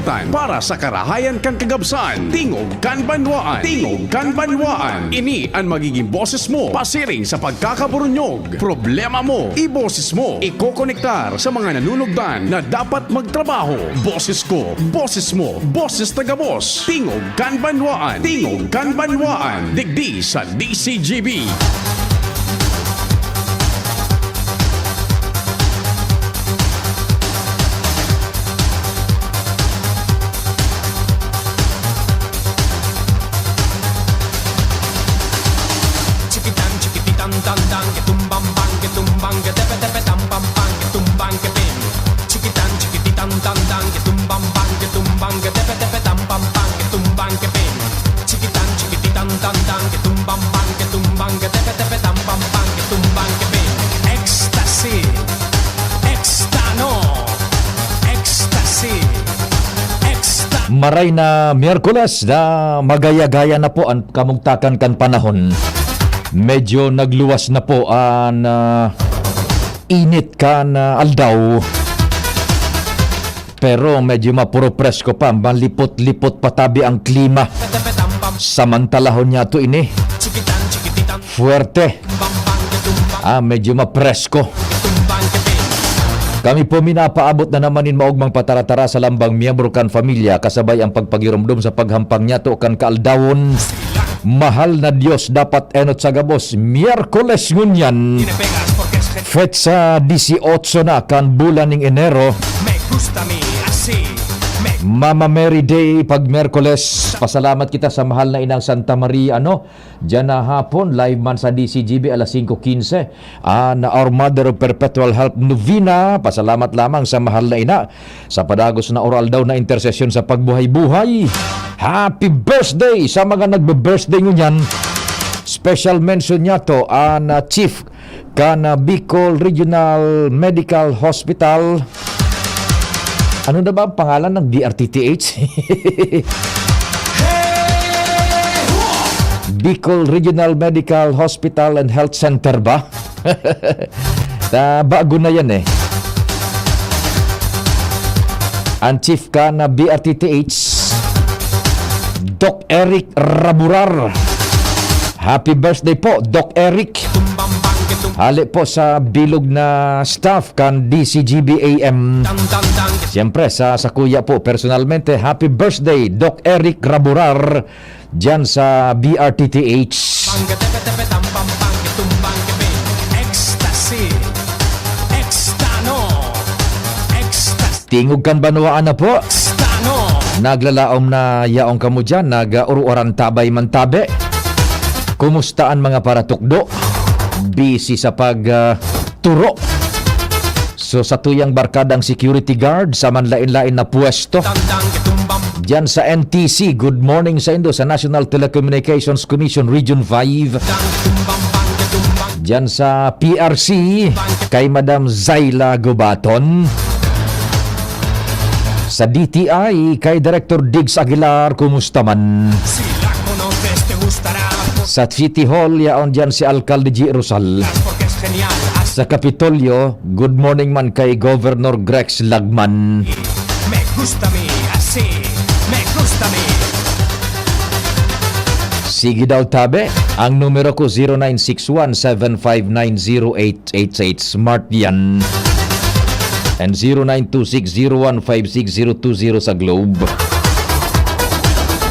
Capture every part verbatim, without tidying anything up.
Para sa karahayan kan kagabsan, Tingog kan Banwaan. Tingog kan Banwaan. Ini an magiging boses mo pasiring sa pagkakaburunyog. Problema mo, iboses mo. Ikokonektar sa mga nanunugdan na dapat magtrabaho. Boses ko, boses mo, boses ta gabos. Tingog kan Banwaan. Tingog kan Banwaan. Digdi sa D C G B. Chikitan, chikititan, tan, tan, ketumbang, bang, ketumbang, ketepe, tepe, tam, pam, pang, ketumbang, kepin. Chikitan, chikititan, tan, tan, ketumbang, bang, ketumbang, ketepe, tepe, tam, pam, pang, ketumbang, kepin. Chikitan, chikititan, tan, tan, ketumbang, bang, ketumbang, ketepe, tepe, tam, pam, pang, ketumbang, kepin. Ecstasy. Extano. Ecstasy. Exta- Maray na Miyerkules na magaya-gaya na po an kamugtakan kan panahon. Medyo nagluwas na po an, ah, init kan, ah, aldaw. Pero medyo mapuro presko pa, malipot-lipot pa tabi ang klima. Samantalahon niya to ini. Fuerte. Ah, medyo mapresko. Kami po minapaabot na naman nin maogmang pataratara sa lambang miyembro kan pamilya, kasabay ang pagpagiromdom sa paghampang niyato kan kaaldawon. Mahal na Diyos, dapat enot sa gabos, Miyerkules ngunyan. Fetsa disiotso na kan bulan ning Enero. Mama Mary Day pag Miyerkules. Pasalamat kita sa mahal na inang Santa Maria, ano? Diyan na hapon, live man sa D C G B, alas singko quince. Ah, na Our Mother of Perpetual Help Novena. Pasalamat lamang sa mahal na ina sa padagos na oral daw na intersesyon sa pagbuhay-buhay. Happy birthday sa mga nagbe-birthday ngunyan. Special mention niya to, ah, na Chief kan, ah, Bicol Regional Medical Hospital. Ano na ba ang pangalan ng B R T T H? Bicol Regional Medical Hospital and Health Center ba? Ta, bago na yan eh. Ang chief kan B R T T H, Doc Eric Raburar. Happy birthday po, Doc Eric. Hale po sa bilog na staff kan D C G B A M. Siyempre, sa, sa kuya po, personalmente, happy birthday, Doc Eric Raburar, dyan sa B R T T H. Ecstasy. Extano. Ecstasy. Tingog kan banwaan na po. Extano. Naglalaom na yaong kamo dyan, nag-uruaran tabay man tabi. Kumusta an mga paratukdo? Busy sa pag, ah, turo. So, sa tuyang barkadang security guard sa manlain-lain na pwesto. Diyan sa N T C, good morning sa indo, sa National Telecommunications Commission Region five. Diyan sa P R C, kay Madam Zaila Gubaton. Sa D T I, kay Director Diggs Aguilar, kumusta man? Sa City Hall, yaon diyan si Alcalde G. Rosal. Sa Kapitolyo, good morning man kay Governor Grex Lagman. Me gusta mi, así, me gusta mi. Sige daw, tabi. Ang numero ko, zero nine six one seven five nine zero eight eight eight, Smart yan. And zero nine two six zero one five six zero two zero sa Globe.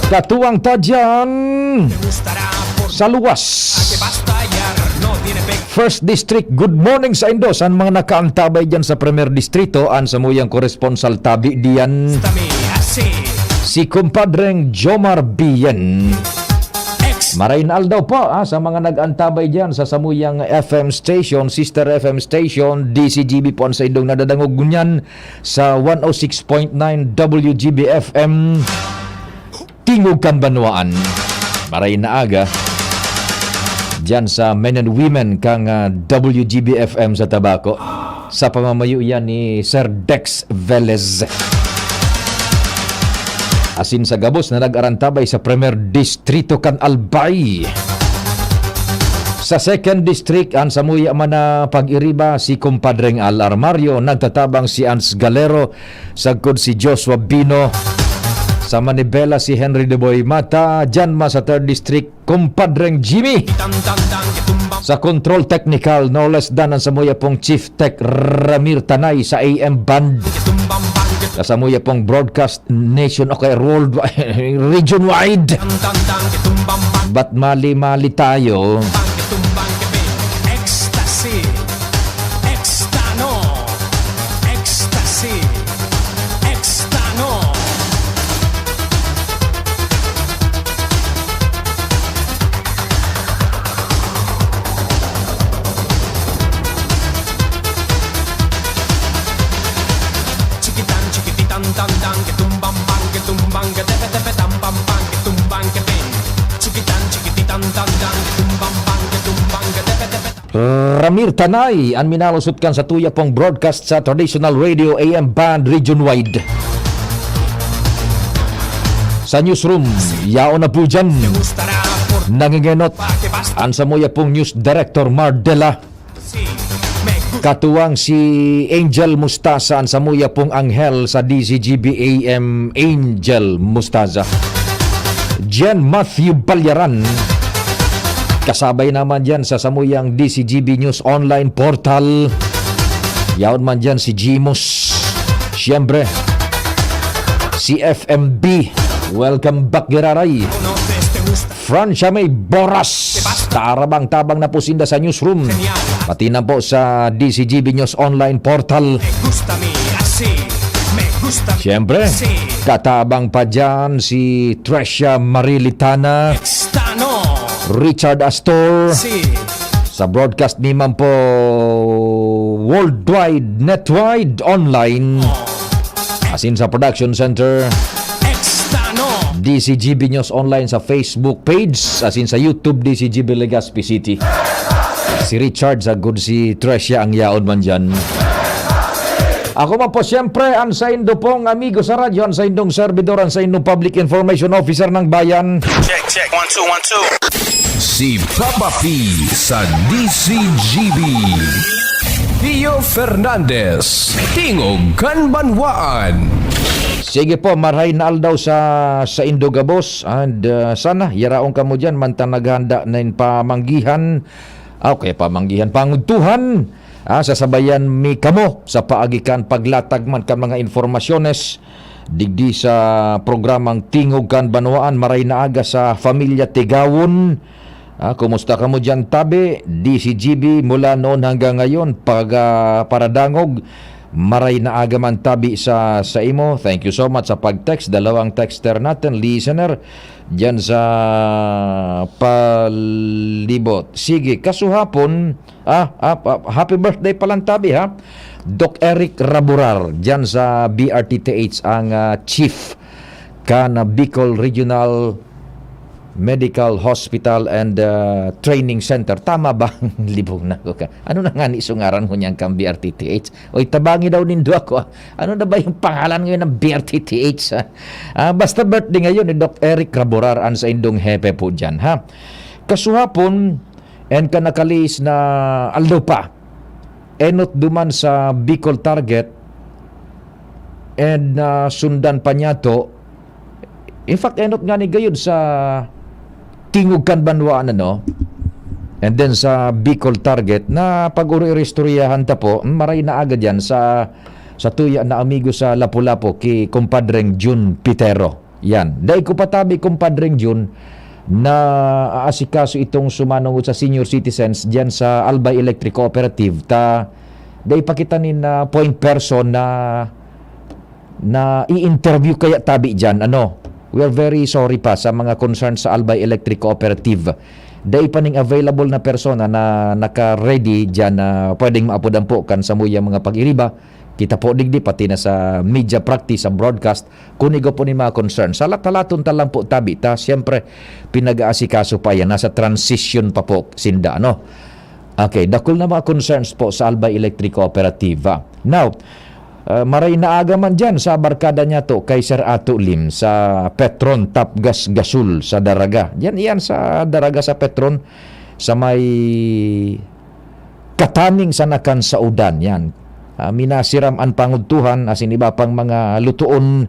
Katuwang ta dyan sa luwas. First District, good morning sa indo, sa mga nakaantabay dyan sa Primer Distrito, an samuyang koresponsal tabi diyan, si Kumpadreng Jomar Bien. Maray na aldaw po, ah, sa mga nag-antabay diyan sa samuyang F M station, sister F M station, D C G B po an saindong nadadangog ngunyan sa one oh six point nine W G B F M, Tingog kan Banwaan. Maray na aga diyan sa men and women kan, ah, W G B F M sa Tabaco. Sa pamamayo yan ni Sir Dex Velez. Asin sa gabos na nag-arantabay sa Primer Distrito kan Albay. Sa Second District, an samuya man na pag-iriba, si Kumpadreng Al Armario, nagtatabang si Ans Galero, sagkod si Joshua Bino. Sa Manibela, si Henry Deboy Mata. Diyan man sa Third District, Kumpadreng Jimmy. Sa Control Technical, no less than an samuya pong Chief Tech Ramir Tanay sa A M Band. Sa samuya pong broadcast nation, okay, world, region wide. Ba't mali-mali tayo? Ecstasy. Extano. Ecstasy. Extano. Chikitan, chikititan, tan, tan, ketumbang, bang, ketumbang, ketepe, tepe, tam, pam, pang, ketumbang, kepeng. Chikitan, chikititan, tan, tan, ketumbang, bang, ketumbang, ketepe, tepe, tam. Ramir Tanay, an minalusot kan sa tuya pong broadcast sa Traditional Radio A M Band region wide. Sa newsroom, yaon na po dyan. Nangingenot an samuya pong news director Mardela. Katuwang si Angel Mustaza, an samuya pong anghel sa D Z G B A M, Angel Mustaza. Jen Matthew Balyaran, kasabay naman dyan sa samuyang D Z G B News Online Portal. Yaon man dyan si Jimos. Siyempre, si F M B. Welcome back, Giraray. Francia May Boras. Tarabang-tabang na po sinda sa newsroom. Pati na po sa D Z G B News Online Portal. Siyempre, katabang pa dyan si Tresha Marilitana, Richard Astor, sa broadcast ni man po worldwide, netwide, online. Asin sa production center, Extano. D Z G B News Online sa Facebook page, asin sa YouTube, D Z G B Legazpi City. Si Richard, sagkod si Tresha ang yaon man dyan. Ako man po, siyempre, ang saindo pong amigo sa radyo, ang saindong servidor, ang saindong public information officer ng bayan. Check, check. One, two, one, two. Si Papa P sa D Z G B. Pio Fernandez, Tingog kan Banwaan. Sige po, marahay na aldaw sa, saindo gabos. And, ah, sana, yaraon kamo dyan, mantang naghahanda na in pamanggihan. Ah, okay, pamanggihan, pangudtuhan. Ah, sasabayan mi kamo sa paagi kan paglatag man kan mga informasyones digdi sa programang Tingog kan Banwaan. Maray na aga sa Familia Tigawon. Ah, kumusta kamo diyan, tabi? D Z G B mula noon hanggang ngayon, pag, ah, paradangog. Maray na aga man, tabi, sa, sa imo. Thank you so much sa pag-text. Dalawang texter natin, listener, diyan sa palibot. Sige, kasuhapon, ah, ah, ah, happy birthday palan, tabi, ha? Doc Eric Raburar, diyan sa B R T T H, ang, ah, chief kan Bicol Regional Medical Hospital and, ah, Training Center. Tama ba? Libog na ako ka. Ano na nga ni sungaran ko niyan kang B R T T H? Oy, tabangi daw nindo ako, ah. Ano na ba yung pangalan ngayon ng B R T T H, ah? Ah, basta birthday ngayon ni Doc Eric Raburar, ang saindong hepe po dyan, ha? Kasuhapon, and kanakalis na aldaw pa, enot duman sa Bicol Target, and, ah, sundan pa niya to. In fact, enot nga ni gayud sa Tingog kan Banwaan, ano? And then sa Bicol Target, na pag-uri-uri istoryahan ta po, maray na aga dyan sa, sa tuya na amigo sa Lapu-Lapu, ki Kumpadreng Jun Pitero. Yan. Dai ko pa tabi, Kumpadreng Jun, na aasikaso itong sumanungod sa senior citizens diyan sa Albay Electric Cooperative. Ta, dai pa kita nin, ah, point person na, na i-interview kaya tabi diyan. Ano? We are very sorry pa sa mga concerned sa Albay Electric Cooperative. Dai pa ning available na persona na naka-ready diyan na pwedeng maapod ampo kan samuyang mga pag-iriba. Kita po digdi, pati na sa media practice, sa broadcast, kunigo po ni mga concern. Sa latalaton ta lang po tabi ta, siyempre, pinag-aasikaso pa yan. Nasa transition pa po sinda, ano? Okay, dakul na mga concerns po sa Albay Electric Cooperativa. Now, uh, maray na aga man dyan sa barkada niya to, kay Sir Ato Lim, sa Petron, Tapgas, Gasul, sa Daraga. Yan, yan sa Daraga, sa Petron. sa may kataning sana kan saodan, yan. Ah, minasiram an pangudtuhan asin iba pang mga lutoon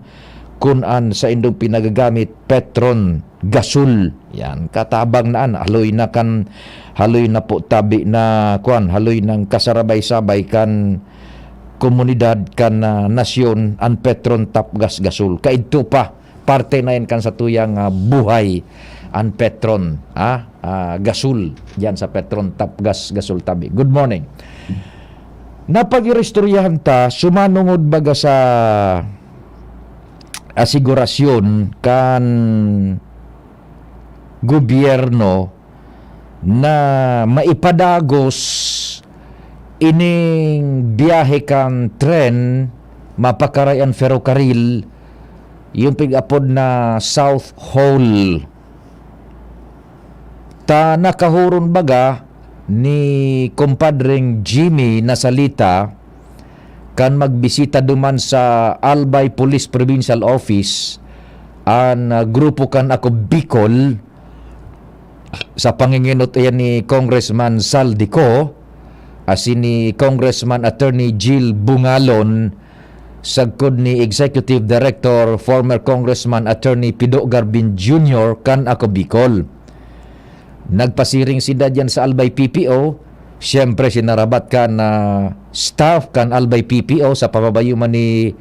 kun an saindong pinagagamit, Petron, gasol. Yan, katabang na an, haloy na kan, haloy na po tabi na, kwan, haloy nang kasarabay-sabay kan komunidad kan, ah, nasyon, an Petron Tapgas Gasol. Kaidto pa, parte na yan kan satuyang, ah, buhay, an Petron, ah, ah, Gasol, diyan sa Petron Tapgas Gasol tabi. Good morning. Napag-iristoryahan ta, sumanungod baga sa asigurasyon kan gobyerno na maipadagos ining biyahe kan tren, mapakaray an ferrocarril, yung pig-apod na South Hall. Ta nakahuron baga ni kumpadreng Jimmy nasalita kan magbisita duman sa Albay Police Provincial Office an, ah, grupo kan Ako Bicol, sa panginginot iyan ni Congressman Zaldy Co, asin ni Congressman Attorney Jill Bungalon, sagkod ni Executive Director, former Congressman Attorney Pido Garbin Junior kan Ako Bicol. Nagpasiring sinda diyan sa Albay P P O. Siyempre, sinarabat kan, ah, staff kan Albay P P O sa pababayo man ni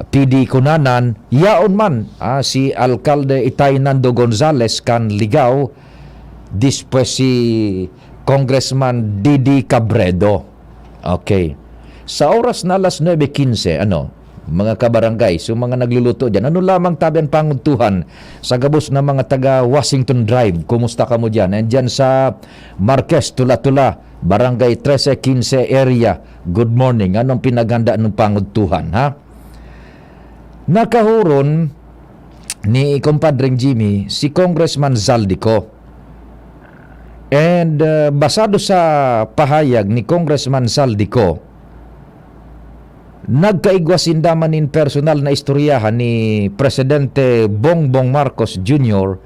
P D Cunanan, yaon man, ah, si Alkalde Itay Nando Gonzales kan Ligao, despues si Congressman Didi Cabredo. Okay. Sa oras na alas nuebe quince, ano, mga kabarangay, so mga nagluluto diyan, ano lamang tabi an pangudtuhan sa gabos na mga taga Washington Drive? Kumusta kamo diyan? And diyan sa Marquez, Tula-Tula, Barangay trese quince area, good morning. Anong pinaghanda ng pangudtuhan, ha? Nakahuron ni Compadreng Jimmy si Congressman Zaldy Co. And, uh, basado sa pahayag ni Congressman Zaldy Co, nagkaigwa sinda man nin personal na istoryahan ni Presidente Bongbong Marcos Junior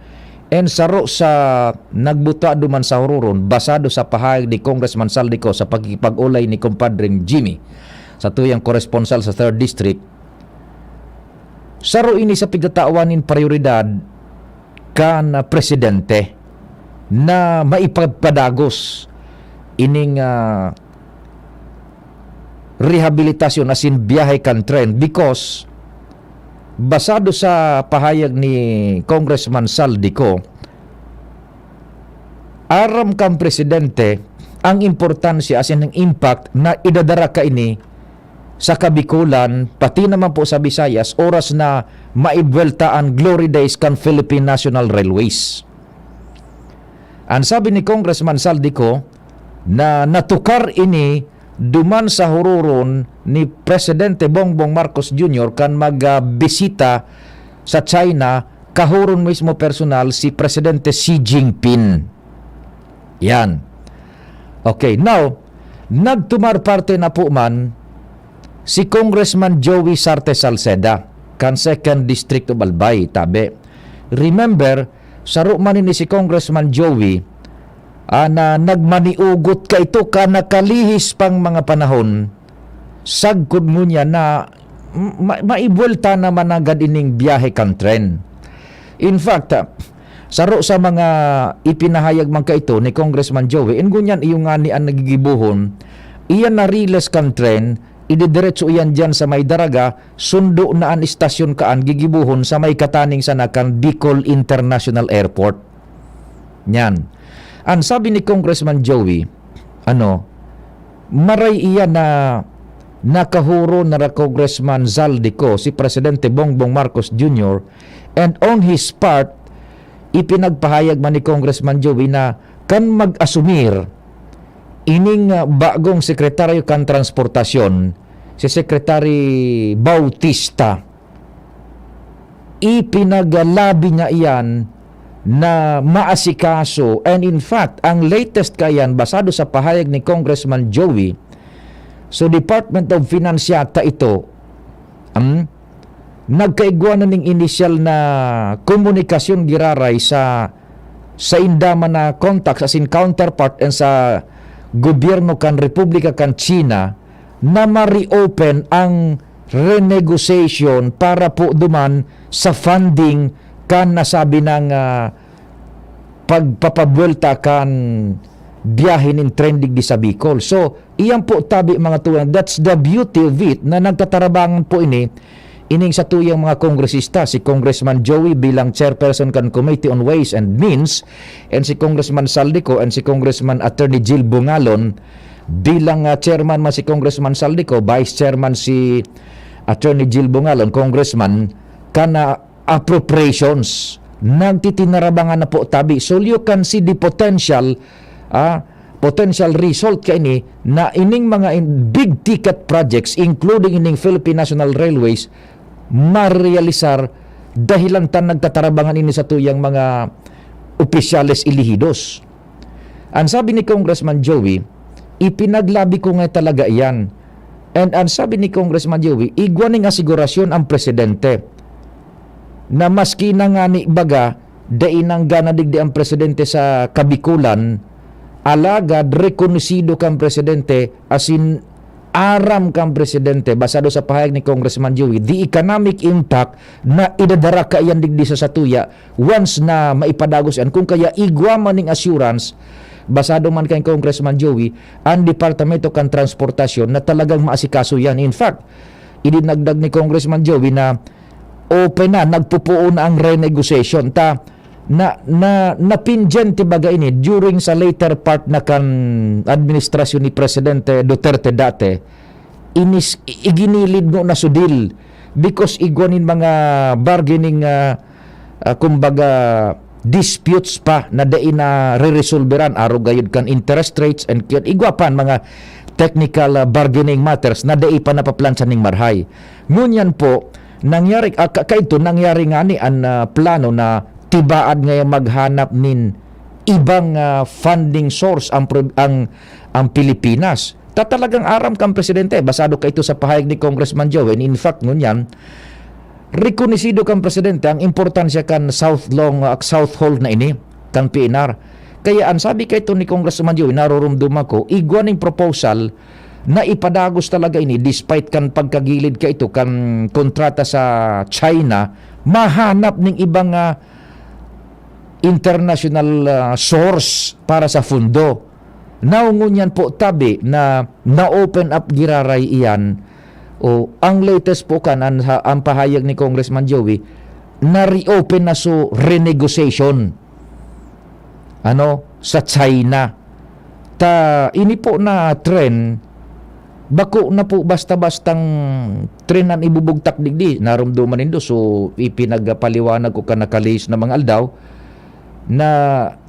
and saro sa nagbuta duman sa Huroron, basado sa pahayag ni Congressman Zaldy Co sa pakikipag-olay ni Compadreng Jimmy, satuyang koresponsal sa Third District, saro ini sa pigtatawan nin prayoridad kan, ah, presidente na maipapadagos ining, ah, rehabilitasyon asin biyahe kan tren because basado sa pahayag ni Congressman Zaldy Co, aram kan presidente ang importansya asin ang impact na idadara kaini sa Kabikolan, pati naman po sa Visayas, oras na maibuwelta an glory days kan Philippine National Railways. An sabi ni Congressman Zaldy Co na natukar ini duman sa huroron ni Presidente Bongbong Marcos Junior kan magbisita sa China, kahuron mismo personal si Presidente Xi Jinping. Yan. Okay, now, nagtumar parte na po man si Congressman Joey Sarte Salceda kan Second District of Albay, tabi. Remember, saro man ini si Congressman Joey, ah, na nagmaniugot kaito kan nakalihis pang mga panahon, sagkod ngunyan na ma-, maibuwelta naman agad ining biyahe kan tren. In fact, ah, saro sa mga ipinahayag man kaito ni Congressman Joey, and ngunyan iyo ngani an nagigibohon, iyan na riles kan tren, ididiretso iyan diyan sa may Daraga, sundo na an istasyon kaan gigibohon sa may kataning sana kan Bicol International Airport. Yan. Ang sabi ni Congressman Joey, ano, maray iyan na nakahuro na ra Congressman Zaldy Co si Presidente Bongbong Marcos Junior, and on his part, ipinagpahayag man ni Congressman Joey na kan mag-asumir ining, ah, bagong sekretaryo kan transportasyon, si Secretary Bautista, ipinaglabi niya iyan na maasikaso. And in fact, ang latest kaiyan, basado sa pahayag ni Congressman Joey, so Department of Finance yata ito, hmm, nagkaigwa na ning inisyal na komunikasyon giraray sa sainda man na contacts, as in counterpart, and sa gobyerno kan Republika kan China na ma-reopen ang renegotiation para po duman sa funding kan nasabi ng, ah, pagpapabuelta kan biyahe nin tren digdi sa Bicol. So, iyan po tabi, mga tugang, that's the beauty of it, na nagtatarabangan po ini, ining satuyang mga kongresista, si Congressman Joey bilang chairperson kan Committee on Ways and Means, and si Congressman Saldico and si Congressman Attorney Jill Bungalon bilang, ah, chairman man si Congressman Saldico, vice chairman si Attorney Jill Bungalon, congressman, kan, ah, appropriations. Nagtitinarabangan na po tabi. So you can see the potential, ah, potential result kaini na ining mga in-, big ticket projects, including ining Philippine National Railways, marealisar dahilan ta nagtatarabangan ini satuyang mga opisyales elehidos. Ang sabi ni Congressman Joey, "Ipinaglabi ko nga talaga iyan." And ang sabi ni Congressman Joey, igwa ning asigurasyon ang presidente na maski na ngani baga, dai nanggana digdi ang presidente sa Kabikulan, alagad rekonosido kan presidente, asin aram kan presidente, basado sa pahayag ni Congressman Joey, the economic impact na idadara kaiyan digdi sa satuya once na maipadagos yan. Kung kaya igwa man ning assurance, basado man kay Congressman Joey, ang Departamento kan Transportasyon na talagang maasikaso yan. In fact, idinagdag ni Congressman Joey na open na, nagpupuon na ang renegotiation. Ta, na, na, napindyente baga ini during sa later part na kan administrasyon ni Presidente Duterte dati, inis, i-, iginilid mo na so deal because igwa nin mga bargaining, ah, ah, kumbaga, disputes pa na dai na reresolveran, arog gayud kan interest rates and kan igwa pa mga technical, ah, bargaining matters na dai pa napaplansya ning marhay. Ngunyan po, nangyari, ah, ka-, kaidto, nangyari ngani an, ah, plano na tibaad ngaya maghanap nin ibang, ah, funding source ang pro-, ang, ang Pilipinas. Ta talagang aram kan presidente, basado kaidto sa pahayag ni Congressman Joey. In fact, ngunyan, rekonosido kan presidente ang importansya kan South Long, ah, South Hall na ini, kan P N R. Kaya ang sabi kaidto ni Congressman Joey, narurumduman ko, igwa ning proposal na ipadagos talaga ini despite kan pagkagilid kaidto kan kontrata sa China, mahanap ning ibang, ah, international, ah, source para sa fundo. Now, ngunyan po tabi na na-open up giraray iyan, o ang latest po kan, an, ha, ang pahayag ni Congressman Joey, na-reopen na so renegotiation, ano, sa China. Ta, ini po na tren, bako na po basta-bastang tren an ibubugtak digdi. Narumduman nindo, so ipinagpaliwanag ko kan nakalihis na mga aldaw, na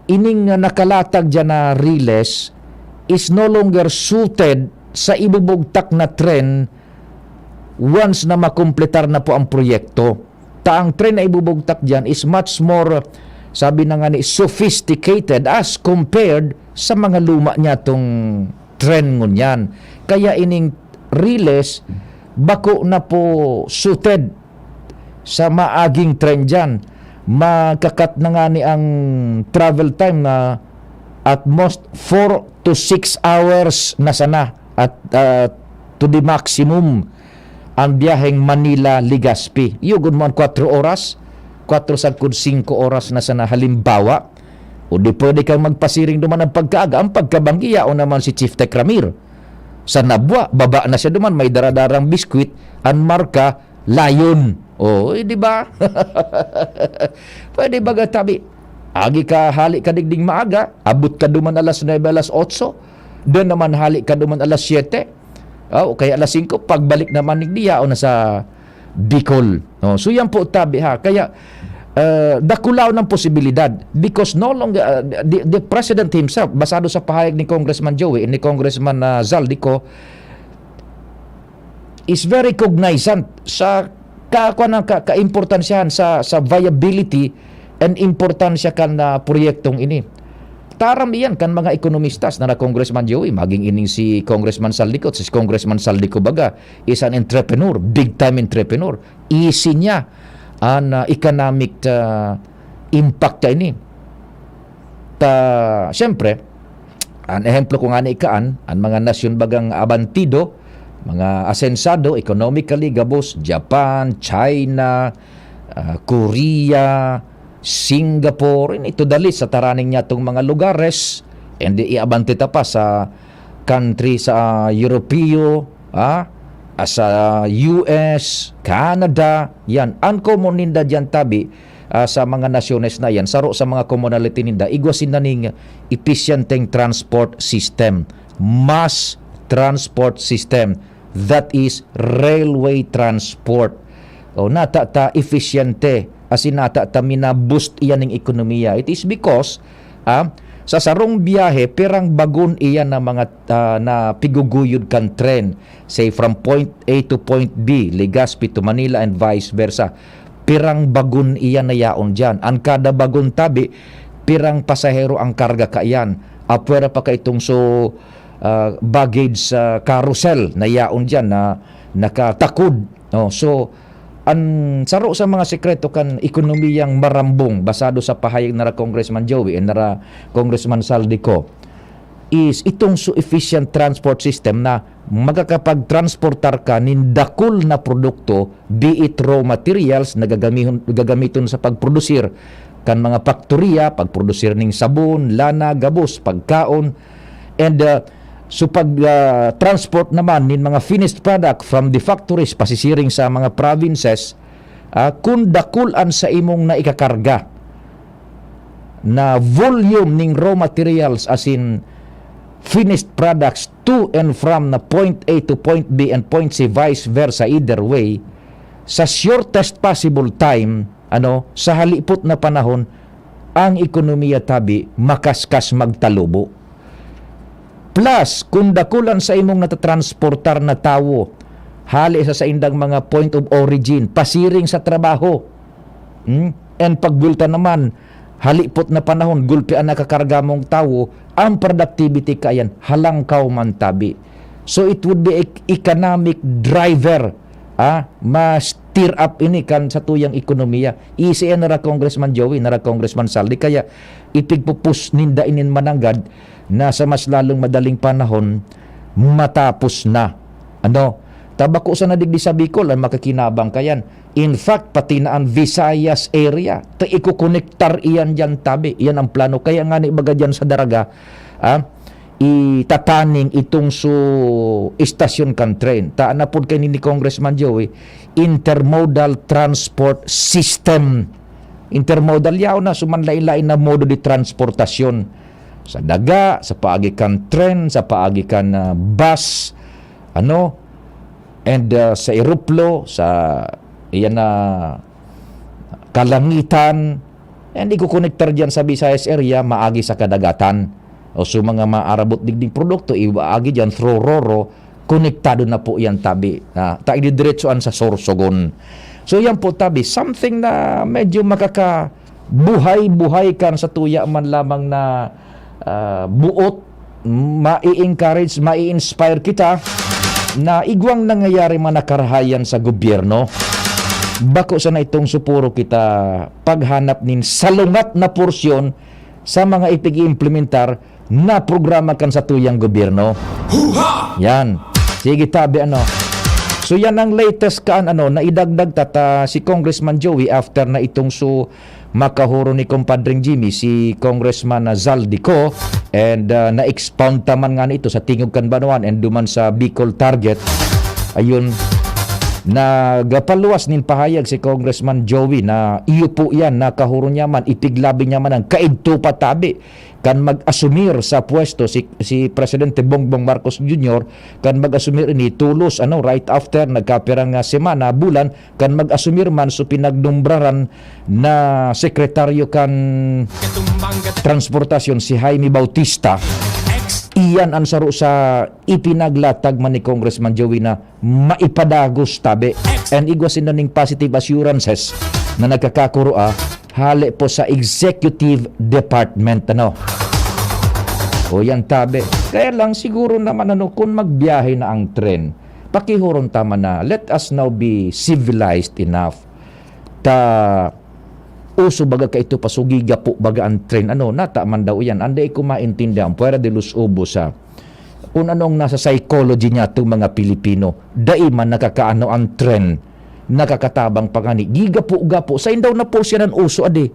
ining nakalatag diyan na riles is no longer suited sa ibubugtak na tren once na makumpletar na po ang proyekto. Ta ang tren na ibubugtak diyan is much more, sabi na nga ni, sophisticated as compared sa mga luma niyatong tren ngunyan. Kaya ining riles, bako na po suited sa maaging tren diyan. Magka-cut na ngani ang travel time na at most four to six hours na sana at, ah, to the maximum ang biyaheng Manila-Legazpi. Iyo gud man, kwatro oras, kwatro sagkod singko oras na sana halimbawa. O di pwede kang magpasiring duman ang pagkaaga, ang pagkabanggi, yaon naman si Chief Tech Ramir. Sa Nabua, baba na siya duman, may daradarang biskwit, ang marka, Lion. O, eh, di ba? Pwede baga tabi, agi ka, hali ka digding maaga, abot ka duman alas nuebe, alas otso, then naman hali ka duman alas siyete, ah, o kaya alas singko, pagbalik naman digdi, yaon na sa Bicol. No? So, yan po tabi, ha. Kaya, eh, dakulaw ng posibilidad because no longer, ah, the, the president himself, basado sa pahayag ni Congressman Joey, ni Congressman, ah, Zaldico, is very cognizant sa ka-, kuwan, ka-, kaimportansyahan sa, sa viability and importansya kan, ah, proyektong ini. Taram iyan kan mga ekonomistas na na Congressman Joey, maging ining si Congressman Saldico, si Congressman Saldico baga is an entrepreneur, big time entrepreneur. Easy niya an, ah, economic, ah, impact ka ini. Ta, siyempre, an ehemplo ko ngani kaan, an mga nasyon bagang abantido, mga asensado economically, gabos, Japan, China, ah, Korea, Singapore, ini to the list sa taraning niya tong mga lugares, and iabanti ta pa sa country sa Europeo, ah, ah, sa U S, Canada, yan. Ang common ninda diyan tabi, ah, sa mga nasyones na yan, saro sa mga commonality ninda, igwa sinda ning episyenteng transport system, mass transport system, that is railway transport. O, nata ta episyente, asin nata ta mina-boost iyan ning ekonomiya. It is because, ah, sa sarong biyahe, pirang bagon iyan na mga, ah, na piguguyod kan tren, say from point A to point B, Legazpi to Manila and vice versa. Pirang bagon iyan na yaon diyan. Ang kada bagon tabi, pirang pasahero ang karga kaiyan. Apwera pa kaitong so, ah, baggage, ah, carousel na yaon diyan na nakatakod. Oh, so, an saro sa mga sekreto kan ekonomiyang marambong, basado sa pahayag nara Congressman Joey and nara Congressman Zaldy Co, is itong so efficient transport system na magkakapagtransportar ka nin dakul na produkto, be it raw materials na gagamihon, gagamiton sa pagprodusir kan mga paktoriya, pagprodusir ning sabon, lana, gabos, pagkaon, and, uh, so pag, uh, transport naman nin mga finished product from the factories pasisiring sa mga provinces, ah, kun dakul an sa imong naikakarga na volume ning raw materials, as in finished products, to and from na point A to point B and point C, vice versa, either way, sa shortest possible time, ano, sa halipot na panahon, ang ekonomiya tabi makaskas magtalubo. Plus, kung dakulan sa imong natatransportar na tawo, hali sa saindang mga point of origin, pasiring sa trabaho, hmm? And pagbulta naman, halipot na panahon, gulpi an nakakarga mong tawo, ang productivity kayan, halangkaw man tabi. So, it would be ec-, economic driver, ah, ma-stir up ini kan satuyang ekonomiya. Isi yan nara Congressman Joey, nara Congressman Zaldy. Kaya, ipigpupus ninda inin mananggad na sa mas lalong madaling panahon, matapos na. Ano? Ta bako sana digdi sa Bicol ang makakinabang kayan. In fact, pati na ang Visayas area, ta ikokonektar iyan diyan tabi. Iyan ang plano. Kaya nga ni baga diyan sa Daraga, ah, itataning itong so istasyon kan train. Ta na pod kay ni Congressman Joey, intermodal transport system. Intermodal, yaon na, so manlain-lain na modo de transportasyon. Sa daga, sa paagi kan tren, sa paagi kan, ah, bus, ano, and, ah, sa eroplo, sa, iyan na, kalangitan, and ikokonektar diyan sa Visayas area, maagi sa kadagatan. O so mga maarabot digding produkto, ibaagi diyan through Roro, konektado na po yan tabi. Ah, ta ididiretsoan sa Sorsogon. So yan po tabi, something na medyo makakabuhay-buhay kan sa tuya man lamang na, ah, buot, mai-encourage, mai-inspire kita na igwang nangyayari man na karahayan sa gobyerno. Bako sana itong supuro kita paghanap nin salungat na porsyon sa mga ipig-iimplementar na programa kan satuyang gobyerno. Huha! Yan. Sige, tabi, ano. So, yan ang latest kaan, ano, naidagdag ta, ta si Congressman Joey after na itong so makahuro ni Compadreng Jimmy, si Congressman, ah, Zaldy Co, and, ah, na-expound ta man nga nito sa Tingog kan Banwaan and duman sa Bicol Target. Ayun, nagapaluwas nin pahayag si Congressman Joey na iyo po yan, nakahuro niya man, ipiglabi niya man ang kaidto pa tabi kan mag-asumir sa pwesto si, si Presidente Bongbong Marcos Junior, kan mag-asumir ini tulos, ano, right after, nagkapirang, ah, semana, bulan, kan mag-asumir man so pinagnombraran na sekretaryo kan transportasyon, si Jaime Bautista. Iyan ang saro sa ipinaglatag man ni Congressman Joey na maipadagos tabi. And igwa sinda ning positive assurances na nagkakakuro, ah, hale po sa executive department, ano. O yan, tabi. Kaya lang, siguro naman, ano, kung magbiyahe na ang tren, pakihuron tama na, let us now be civilized enough. Ta, Uso baga kaito pa, so gigapo baga an tren. Ano, nata man daw iyan. An dai ko maintindihan, fuera de los ubos, ha. Kung anong nasa psychology niya itong mga Pilipino, dai man nakakaano an tren. Nakakatabang pa ngani. Gigapo-gapo. Sain daw na po siya nan uso, adi?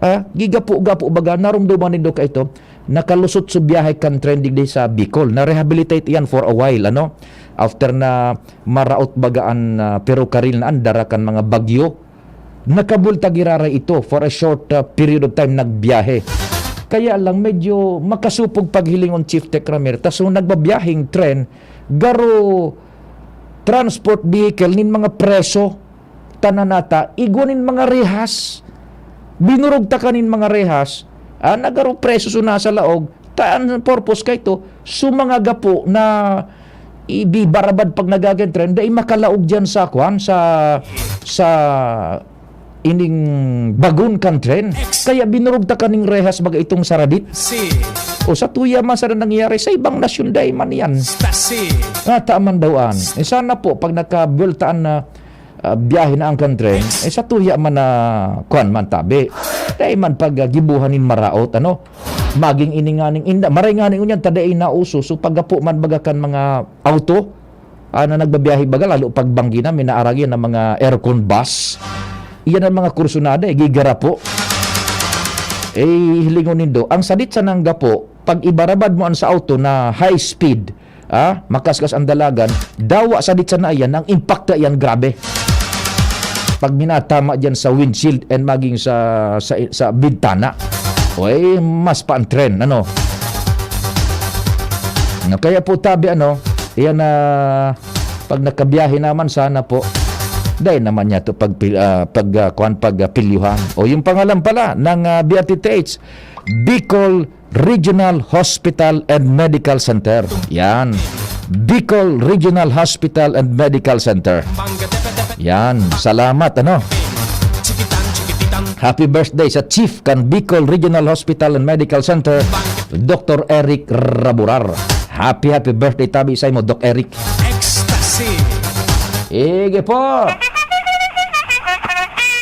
Ah, gigapo-gapo baga, narumduman nindo kaito. Nakalusot so biyahe kan tren digdi sa Bicol. Na-rehabilitate iyan for a while, ano? After na maraot baga an, ah, perokaril na andara kan mga bagyo. Nakabuwelta giraray ito for a short, ah, period of time nagbiyahe. Kaya lang medyo makasupog paghilingon, Chief Tech Ramir, ta so nagbabiyaheng tren, garo transport vehicle nin mga preso, tanan nata, igwa nin mga rehas. Binurog ta kanin mga rehas, ah, na garo preso so nasa laog, ta an purpose kaito, so mga gapo na ibibarabad pag nagagan tren, dai makalaog diyan sa, kwan, sa, sa ining bagon kan tren. Kaya binurog ta kaning rehas baga itong saradit. Si O sa tuya man sana nangyayari, sa ibang nasyon dai man yan. Stasi. Nata man daw an. Eh, sana po, pag nakabuweltaan na, ah, biyahe na ang kan tren, eh, sa tuya man na, kwan man tabi. Dai man pag, ah, gibuhan nin maraot, ano? Maging ini nganing inda. Maray ngani ngunyan, ta dai nauso. So, paggapo man baga kan mga auto, ah, na nagbabiyahe baga, lalo pag banggi na, may naaragi na mga aircon bus. Iyan ang mga kursunada, eh, gigarapo. Eh, hilingon nindo, ang sadit sanang gapo, pag ibarabad mo an sa auto na high speed, ah, makaskas ang dalagan, dawa sadit sana iyan, ang impact na iyan, grabe. Pag minatama diyan sa windshield and maging sa, sa, sa bintana, oy, mas pa ang tren, ano? No, kaya po tabi, ano, iyan na pag nakabiyahe naman sana po, dai naman niya to pag, ah, pag, ah, kuwan, pag, ah, pilyuhan. O yung pangalan pala ng, ah, B R T T H, Bicol Regional Hospital and Medical Center. Yan. Bicol Regional Hospital and Medical Center. Yan. Salamat, ano? Happy birthday sa Chief kan Bicol Regional Hospital and Medical Center, Doctor Eric Raburar. Happy, happy birthday tabi sa imo, Doc Eric. Ecstasy. Sige po.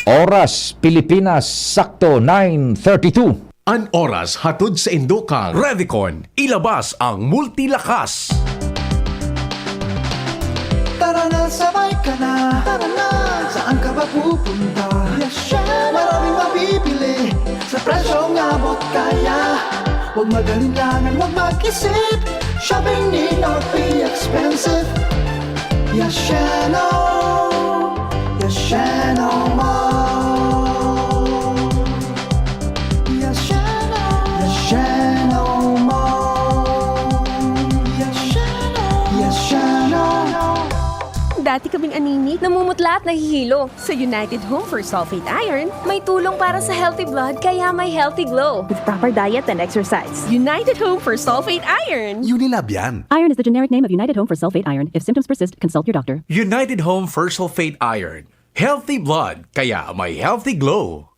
Oras, Pilipinas, sakto, nine thirty-two. An oras hatod sa indo kan Revicon, ilabas ang multilakas. Tara na, sabay ka na. Tara na, saan ka ba pupunta? Yes, chef. Maraming mabibili sa presyong abot kaya. Huwag mag-alinlangan, huwag mag-isip. Shopping need not be expensive. Yes, Sheno. Yes, Sheno Mall. Yes, Sheno. Yes, Sheno Mall. Yes, Sheno. Yes, Sheno. Dati kaming anemic, namumutla at nahihilo. Sa United Home for Sulfate Iron, may tulong para sa healthy blood, kaya may healthy glow. With proper diet and exercise. United Home for Sulfate Iron. Unilab yan. Iron is the generic name of United Home for Sulfate Iron. If symptoms persist, consult your doctor. United Home for Sulfate Iron. Healthy blood, kaya may healthy glow.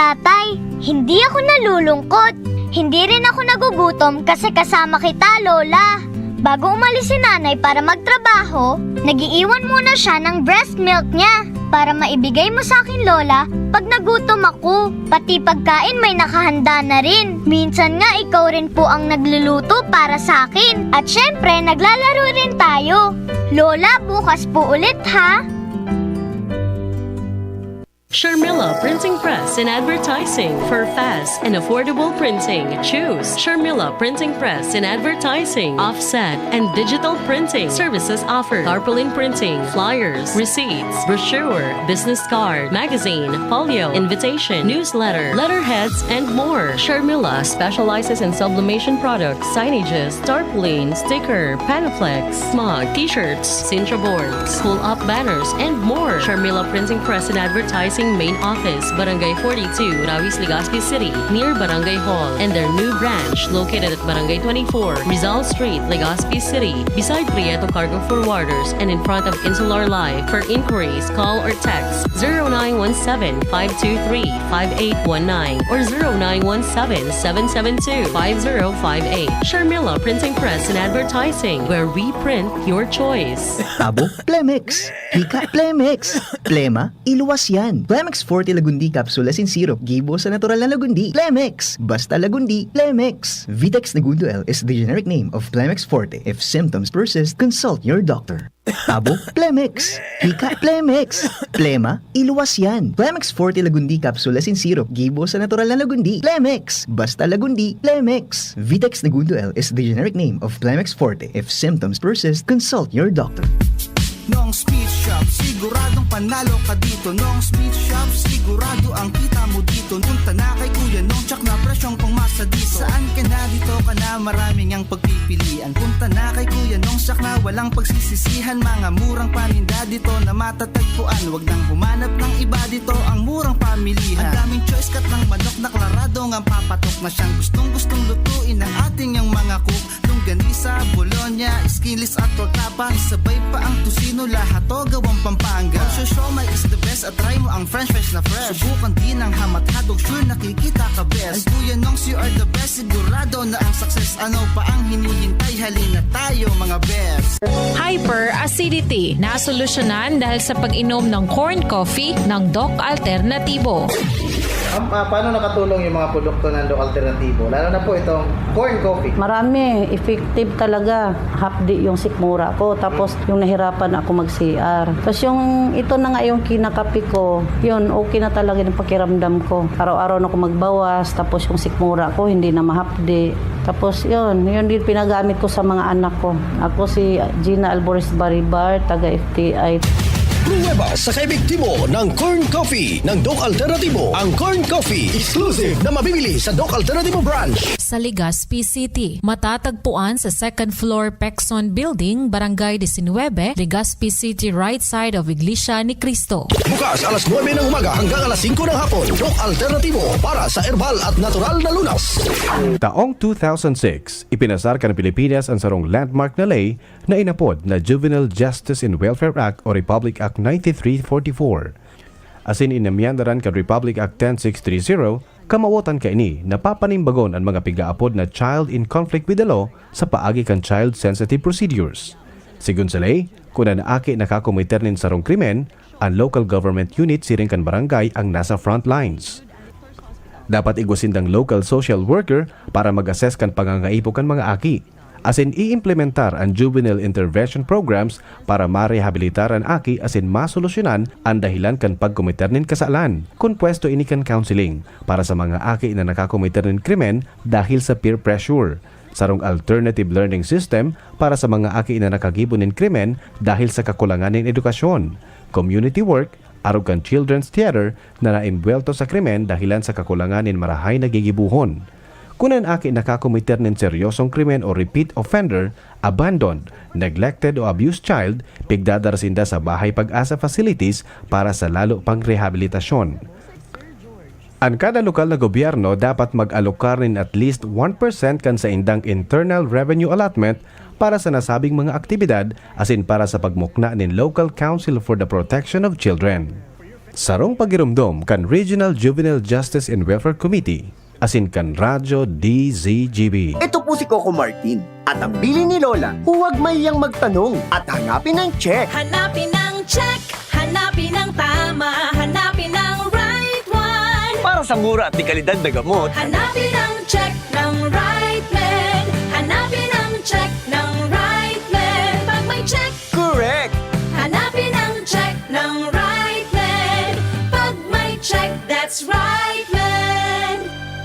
Tatay, hindi ako nalulungkot. Hindi rin ako nagugutom kasi kasama kita, Lola. Bago umalis si Nanay para magtrabaho, nag-iiwan muna siya ng breast milk niya para maibigay mo sa akin, Lola, pag nagutom ako. Pati pagkain may nakahanda na rin. Minsan nga ikaw rin po ang nagluluto para sa akin. At syempre, naglalaro rin tayo. Lola, bukas po ulit, ha? Sharmila Printing Press and Advertising. For fast and affordable printing, choose Sharmila Printing Press and Advertising. Offset and digital printing services offered. Tarpaulin printing, flyers, receipts, brochure, business card, magazine, folio, invitation, newsletter, letterheads, and more. Sharmila specializes in sublimation products, signages, tarpaulin, sticker, Panaflex, mug, t-shirts, Sintra boards, pull-up banners, and more. Sharmila Printing Press and Advertising Main Office, Barangay forty-two, Rawis, Legazpi City, near Barangay Hall, and their new branch located at Barangay twenty-four, Rizal Street, Legazpi City, beside Prieto Cargo Forwarders and in front of Insular Life. For inquiries, call or text zero nine one seven, five two three, five eight one nine or zero nine one seven, seven seven two, five zero five eight. Sharmila Printing Press and Advertising, where we print your choice. Tabo, Plemex. Hika, Plemex. Plema, iluwas yan. Plemex Forte Lagundi Capsule as in syrup. Gibo sa natural na lagundi. Plemex! Basta lagundi, Plemex! Vitex Negundo L is the generic name of Plemex Forte. If symptoms persist, consult your doctor. Tabo, Plemex. Hika, Plemex. Plema, iluwas yan. Plemex Forte Lagundi Capsule as in syrup. Gibo sa natural na lagundi. Plemex! Basta lagundi, Plemex! Vitex Negundo L is the generic name of Plemex Forte. If symptoms persist, consult your doctor. Nong's Meat Shop, siguradong panalo ka dito. Nong's Meat Shop, sigurado ang kita mo dito. Punta na kay Kuya Nong, tsak na presyong pangmasa dito. Saan ka na, dito ka na, maraming ang pagpipilian. Punta na kay Kuya Nong, tsak na walang pagsisisihan. Mga murang paninda dito na matatagpuan. Wag nang humanap ng iba dito, ang murang pamilihan. Ang daming choice, cut ng manok na klarado ngang papatok na siyang gustong-gustong lutuin ng ating yang mga cook. Longganisa, bologna, skinless at tortapa. Isabay pa ang tocino, lahat to gawang Pampanga. Ang siomai is the best at try mo ang french fries na fresh. Subukan din ang ham at hotdog, sure nakikita ka best. Ang Kuya Nongs, you are the best, sigurado na ang success. Ano pa ang hinihintay? Halina tayo mga best. Hyperacidity, nasolusyonan dahil sa pag-inom ng corn coffee ng Doc Alternativo. Um, ah, paano nakatulong yung mga produkto ng Doc Alternativo? Lalo na po itong corn coffee. Marami, effective talaga. Hapdi yung sikmura ko. Tapos yung nahirapan ako mag-C R. Tapos yung ito na nga yung kinakape ko, yun, okay na talaga yung pakiramdam ko. Araw-araw na ako magbawas. Tapos yung sikmura ko, hindi na mahapdi. Tapos yun, yun din pinagamit ko sa mga anak ko. Ako si Gina Alvarez Baribar, taga F T I. Pruweba sa kaepektibo ng Corn Coffee ng Doc Alternativo. Ang Corn Coffee, exclusive na mabibili sa Doc Alternativo Branch. Sa Legazpi City, matatagpuan sa second floor Pexon Building, Barangay disinwebe, Legazpi City, right side of Iglesia ni Cristo. Bukas alas nuebe ng umaga hanggang alas singko ng hapon. Doc Alternativo para sa herbal at natural na lunas. Taong two thousand six, ipinasar kan Pilipinas an sarong landmark na ley na inapod na Juvenile Justice and Welfare Act o Republic Act ninety-three forty-four. Asin inamyandaran kan Republic Act ten six three zero, kamawotan kaini na papanimbagon an mga pigaapod na child in conflict with the law sa paagi kan child-sensitive procedures. Sigon sa ley, kun an aki nakakomiter nin sarong krimen, an local government unit siring kan barangay ang nasa front lines. Dapat igwa sindang local social worker para mag-assess kan pangangaipo kan mga aki, asin i-implementar an juvenile intervention programs para marehabilitar an aki asin masolusyonan an dahilan kan pagkomiter nin kasalan. Kun pwesto ini kan counseling para sa mga aki na nakakomiter nin krimen dahil sa peer pressure, sarong alternative learning system para sa mga aki na nakagibo nin krimen dahil sa kakulangan nin edukasyon, community work, arog kan Children's Theater na naimbuwelto sa krimen dahilan sa kakulangan nin marahay na gigibohon. Kun an aki nakakomiter nin seryosong krimen o repeat offender, abandoned, neglected o abused child, pigdadara sinda sa Bahay Pag-asa facilities para sa lalo pang rehabilitasyon. An kada lokal na gobyerno dapat mag-alokar nin at least one percent kan saindang internal revenue allotment para sa nasabing mga aktibidad asin para sa pagmukna nin Local Council for the Protection of Children. Sarong pagiromdom kan Regional Juvenile Justice and Welfare Committee asin kan Radyo D Z G B. Ito po si Coco Martin at ang bilin ni Lola, huwag mahiyang magtanong at hanapin ang check. Hanapin ang check, hanapin ang tama, hanapin ang right one. Para sa mura at dekalidad na gamot, Hanapin ang check ng right med. Hanapin ang check ng right med. Pag may check, correct! Hanapin ang check ng right med. Pag may check, that's right med.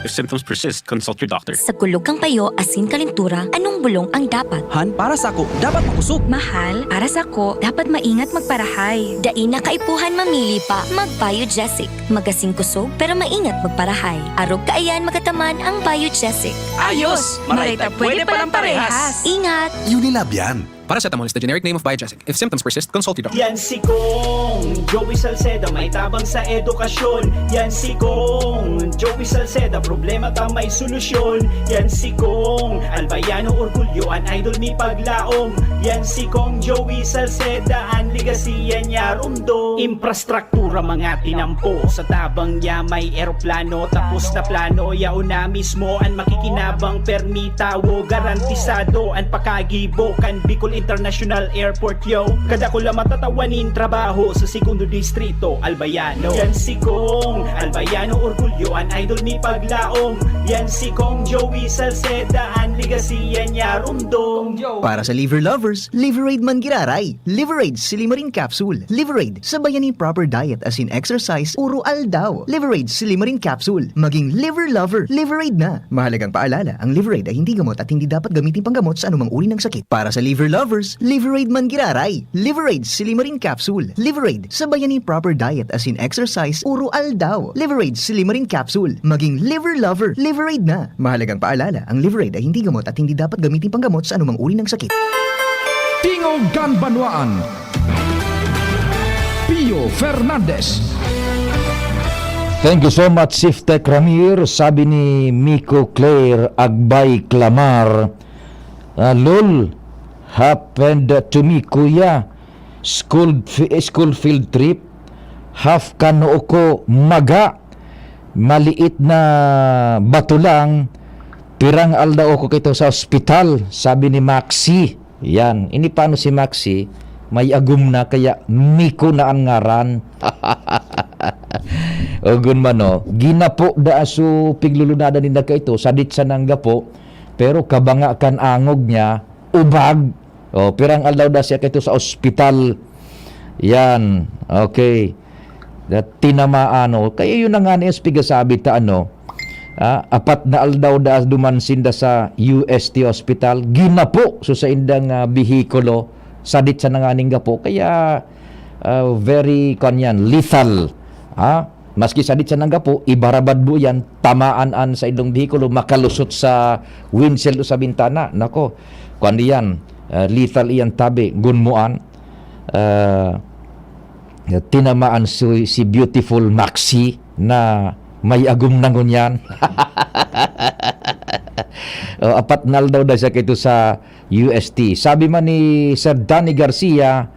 If symptoms persist, consult your doctor. Sa kulog kan payo asin kalentura, anong bulong ang dapat? Han, para sako, dapat makosog. Mahal, para sako, dapat maingat magparahay. Dai na kaipuhan mamili pa, mag-Biogesic. Magasin kosog, pero maingat magparahay. Arog kaiyan magataman ang Biogesic. Ayos! Maray ta pwede palang parehas. Ingat! Unilab yan. Paracetamol is the generic name of Biogesic. If symptoms persist, consult your doctor. Yan si Kong Joey Salceda, may tabang sa edukasyon. Yan si Kong Joey Salceda, problema ta may solusyon. Yan si Kong Albayano, orgulyo an idol mi paglaom. Yan si Kong Joey Salceda, an legacy yan niya rumdom. Infrastruktura mga tinampo, sa tabang niya may eroplano, tapos na plano, yaon na mismo an makikinabang, permi tawo, garantisado an pakagibo kan Bicol International Airport, yo. Kadakula matatawa nin trabaho sa segundo distrito, Albayano. Yan si Kong Albayano, orgulyo an idol mi paglaom. Yan si Kong Joey Salceda, an legacy yan niya rumdom. Para sa liver lovers, Liveraid man giraray. Liveraid Silimarin Capsule. Liveraid, sabayan ni proper diet as in exercise, uro aldaw. Liveraid Silimarin Capsule. Maging liver lover, Liveraid na. Mahalagang paalala, ang Liveraid ay hindi gamot at hindi dapat gamitin panggamot sa anumang uri ng sakit. Para sa liver lovers, Liveraid man giraray. Liveraid Silimarin Capsule. Liveraid, sabayan ni proper diet as in exercise, uro aldaw. Liveraid Silimarin Capsule. Maging liver lover, Liveraid na. Mahalagang paalala, ang Liveraid ay hindi gamot at hindi dapat gamitin panggamot sa anumang uri ng sakit. Tingog kan Banwaan. Pio Fernandez. Thank you so much, Chief Tech Ramir. Sabi ni Miko Claire Agbay Clamar, ah, Lol, happened to me, Kuya. School, fi- school field trip. Half kanoo ko maga. Maliit na bato lang. Pirang aldaw ko kito sa ospital, sabi ni Maxi. Yan. Ini paano si Maxi? May agom na, kaya Miko na ang ngaran. Ogon man, no? Ginapo da aso piglulunadan ninda kaito, sadit sa nanggapo, pero kabanga kan angog niya, ubag. O, pirang aldaw da siya kaito sa ospital. Yan. Okay. Na tinamaan, no? Kaya yun na nga ni S P gasabi ta, ano, ah, apat na aldaw da duman sinda sa U S T hospital, ginapo so sa indang ah, bihikulo, sadit sa nanganing gapo, kaya ah, very, kwan yan, lethal. Ha? Maski sadit sa nanggapo, ibarabad mo yan, tamaan an sa indong bihikulo, makalusot sa windshield o sa bintana. Nako, kwan yan, ah, lethal iyan tabi, gunmuan. Ah, tinamaan si, si Beautiful Maxi na may agom na ngunyan. O, apat na aldaw na siya kito sa U S T. Sabi man ni Sir Danny Garcia,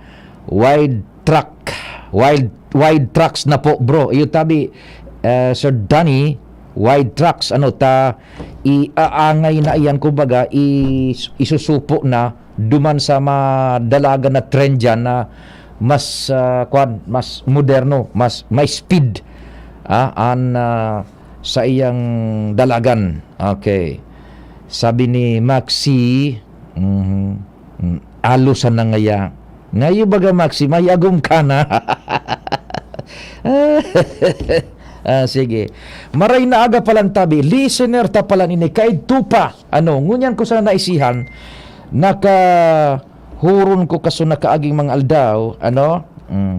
wide track, wild, wide tracks na po, bro. Iyo tabi, eh, Sir Danny, wide tracks, ano, ta, iaangay na iyan, kumbaga, i-, isusupo na duman sa madalagan na trend dyan na mas, ah, kwan, mas moderno, mas may speed, ah, an, ah, sa iyang dalagan. Okay. Sabi ni Maxi, mhm, mm, alosan na ngaya. Ngayo baga, Maxi, may agom ka na. Ah, sige. Maray na aga palan tabi. Listener ta palan ini. Kaidto pa. Ano, ngunyan ko sana naisihan, nakahuron ko kaso nakaaging mga aldaw, ano? Mm.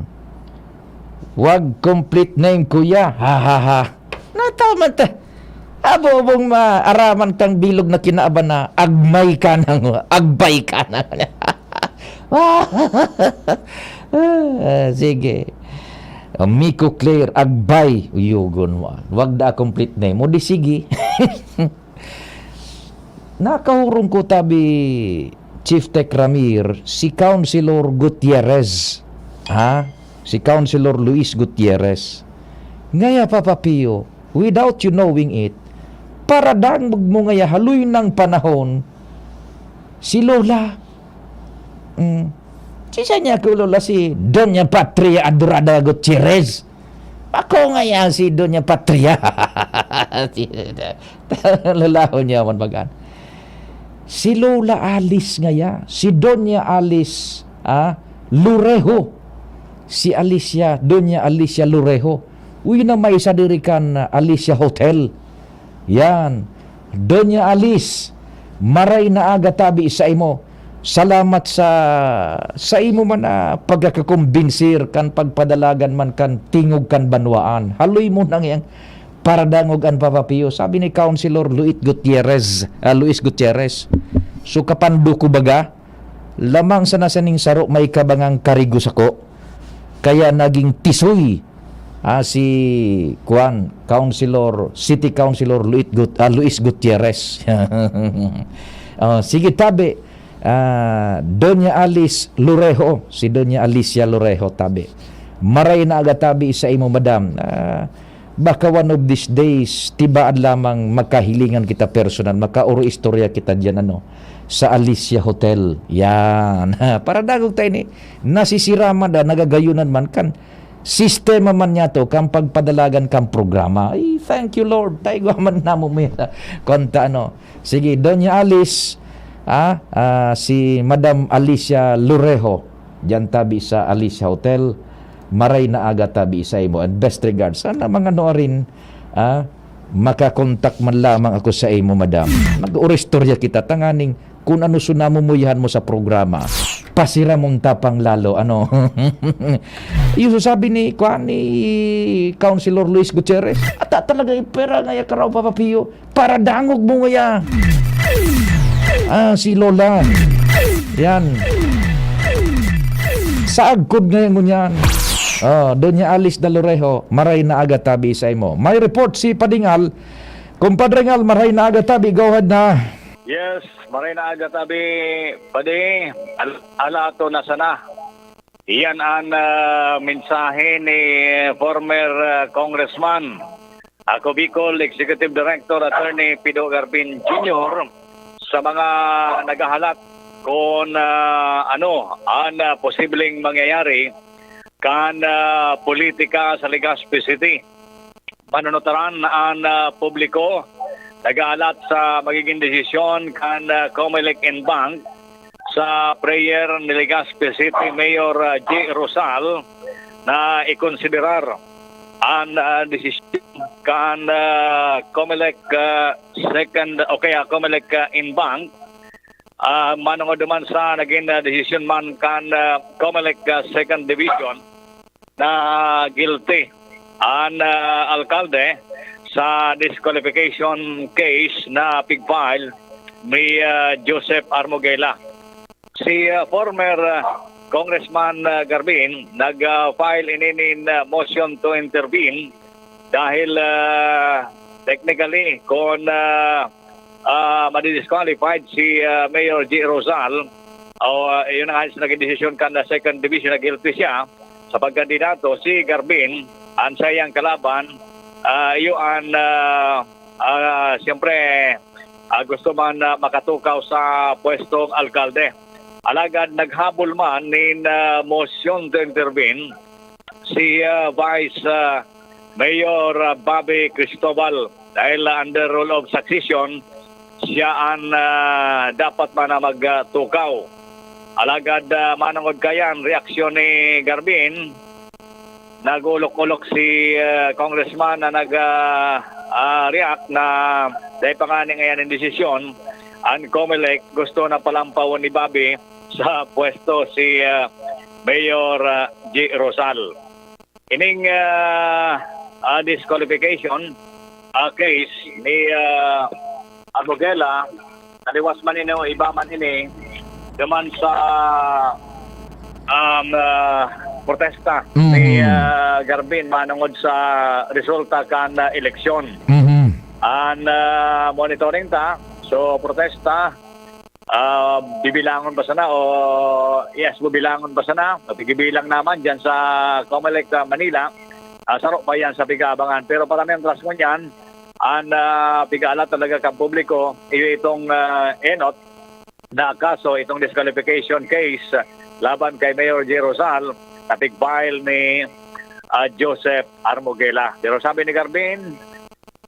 Wag complete name, kuya. Ha, ha, ha. Nataman ta. Abobong maaraman kang bilog na kinaaban na agmay ka nang, agbay ka nang. Ah, sige. Miko Claire, agbay. Uyugon mo. Wag da complete name. O di sige. Nakahurong ko tabi, Chief Tech Ramir, si Councilor Gutierrez. Ha? Si Councilor Luis Gutierrez. Ngaya, Papa Pio, without you knowing it, paradangog mo ngaya haloy nang panahon, si Lola. Mm. Si siya niya ko, Lola, si Doña Patria Adorada Gutierrez. Ako ngaya si Doña Patria. Lalahon niya man bagan. Si Lola Alice ngaya, si Doña Alice, ah, Lurejo. Si Alicia, Doña Alicia Lurejo. Uy, na may isa diri kan, ah, Alicia Hotel. Yan. Doña Alice, maray na aga tabi sa imo. Salamat sa, sa imo man na pagkakakumbinsir kan pagpadalagan man kan tingog kan banwaan. Haloy mo nang yang paradangog an Papa Pio, sabi ni Councilor Luis Gutierrez, ah, Luis Gutierrez. So, kapando ko baga, Lamang sana sining saro may kabangang karigo sako, kaya naging tisoy, ah, si, kuwan, Councilor, City Councilor Luis Gut-, ah, Luis Gutierrez. Oh, sige, tabi. Ah, Doña Alice Lorejo, si Doña Alicia Lorejo, tabi. Maray na aga tabi sa imo, madam. Ah, baka one of these days, tibaan lamang makahilingan kita personal, makaoro-istorya kita diyan, ano, sa Alicia Hotel. Yan. Para dagog tayo ni, nasisira man da, nagagayunan man kan sistema man niya to, kan pagpadalagan kan programa. Ay, thank you, Lord. Tayo man namo may konta, ano. Sige, Doña Alice, ah, ah, si Madam Alicia Lorejo, diyan tabi sa Alicia Hotel, maray na aga tabi sa imo, and best regards. Sana mga nuarin, ah, makakontak man lamang ako sa imo, madam. Mag-uristorya kita, tanganing kung ano so namumuyahan mo sa programa. Pasiramon ta pang lalo, ano? Yung sasabi ni, kuwan, ni Councilor Luis Gutierrez, "Ata talaga yung pera nga ya karaw, Papa Pio." Para dangog mo ngaya. Ah, si Lola. Yan. Sa agkod ngayon ngunyan. Oh, Doña Alice Dalorejo, maray na aga tabi sa imo. May report si Pading Al. Compadre Ngal, maray na aga tabi, go ahead na. Yes, maray na aga tabi, Padi. Al-, alato na sana. Iyan an, ah, mensahe ni former, ah, Congressman, ako Bicol Executive Director Attorney Pido Garbin Junior sa mga naghahalat kun, ah, ano an, ah, posibleng mangyayari kan, ah, politika sa Legazpi City. Manunutaran an, ah, publiko nag-aalat sa magiging desisyon kan, ah, Comelec en Banc sa prayer ni Legazpi City Mayor, ah, J. Rosal na ikonsiderar an, ah, desisyon kan, ah, Comelec, ah, second, o kaya Comelec, ah, en Banc, ah, manungo duman sa naging, ah, desisyon man kan, ah, Comelec, ah, second division na guilty an, ah, alkalde sa disqualification case na pig-file ni, ah, Joseph Armogela. Si, ah, former, ah, Congressman, ah, Garbin nag, ah, file ini nin, ah, motion to intervene dahil, ah, technically kun, ah, ah, madi-disqualified si, ah, Mayor J. Rosal, o, ah, yun na nga, naging desisyon kan, ah, second division na guilty siya sa pagkandidato. Si Garbin, an saiyang kalaban, ah, iyo an, ah, ah, siyempre, ah, gusto man, ah, makatukaw sa pwestong alkalde. Alagad naghabol man nin, ah, motion to intervene si, ah, Vice, ah, Mayor, ah, Bobby Cristobal dahil, ah, under rule of succession, siya an, ah, dapat man na magtukaw. Alagad, ah, manongod kayan, reaksyon ni Garbin, nag-ulok-ulok si, ah, congressman na nag, ah, ah, react na dahil pa nga ni ngayon ang desisyon, ang Comelec gusto na palampawon ni Bobby sa pwesto si, ah, Mayor, ah, J. Rosal. Ining, ah, ah, disqualification, ah, case ni, ah, Armugela, naliwas man ini o iba man ini, duman sa, um, ah, protesta ni, Mm. ah, Garbin manungod sa resulta kan, ah, eleksyon. Mhm. An, ah, monitoring ta, so protesta, ah, bibilangon ba sana o, yes, bibilangon ba sana? Napigibilang naman dyan sa Comelec, ah, Manila. Ah, saro pa yan sa pig-aabangan. Pero para mientras ngunyan, an, ah, pig-aalat talaga kan publiko, iyo itong, ah, enot na kaso, itong disqualification case, ah, laban kay Mayor J. Rosal na pig-file ni, ah, Joseph Armugela. Pero sabi ni Garbin,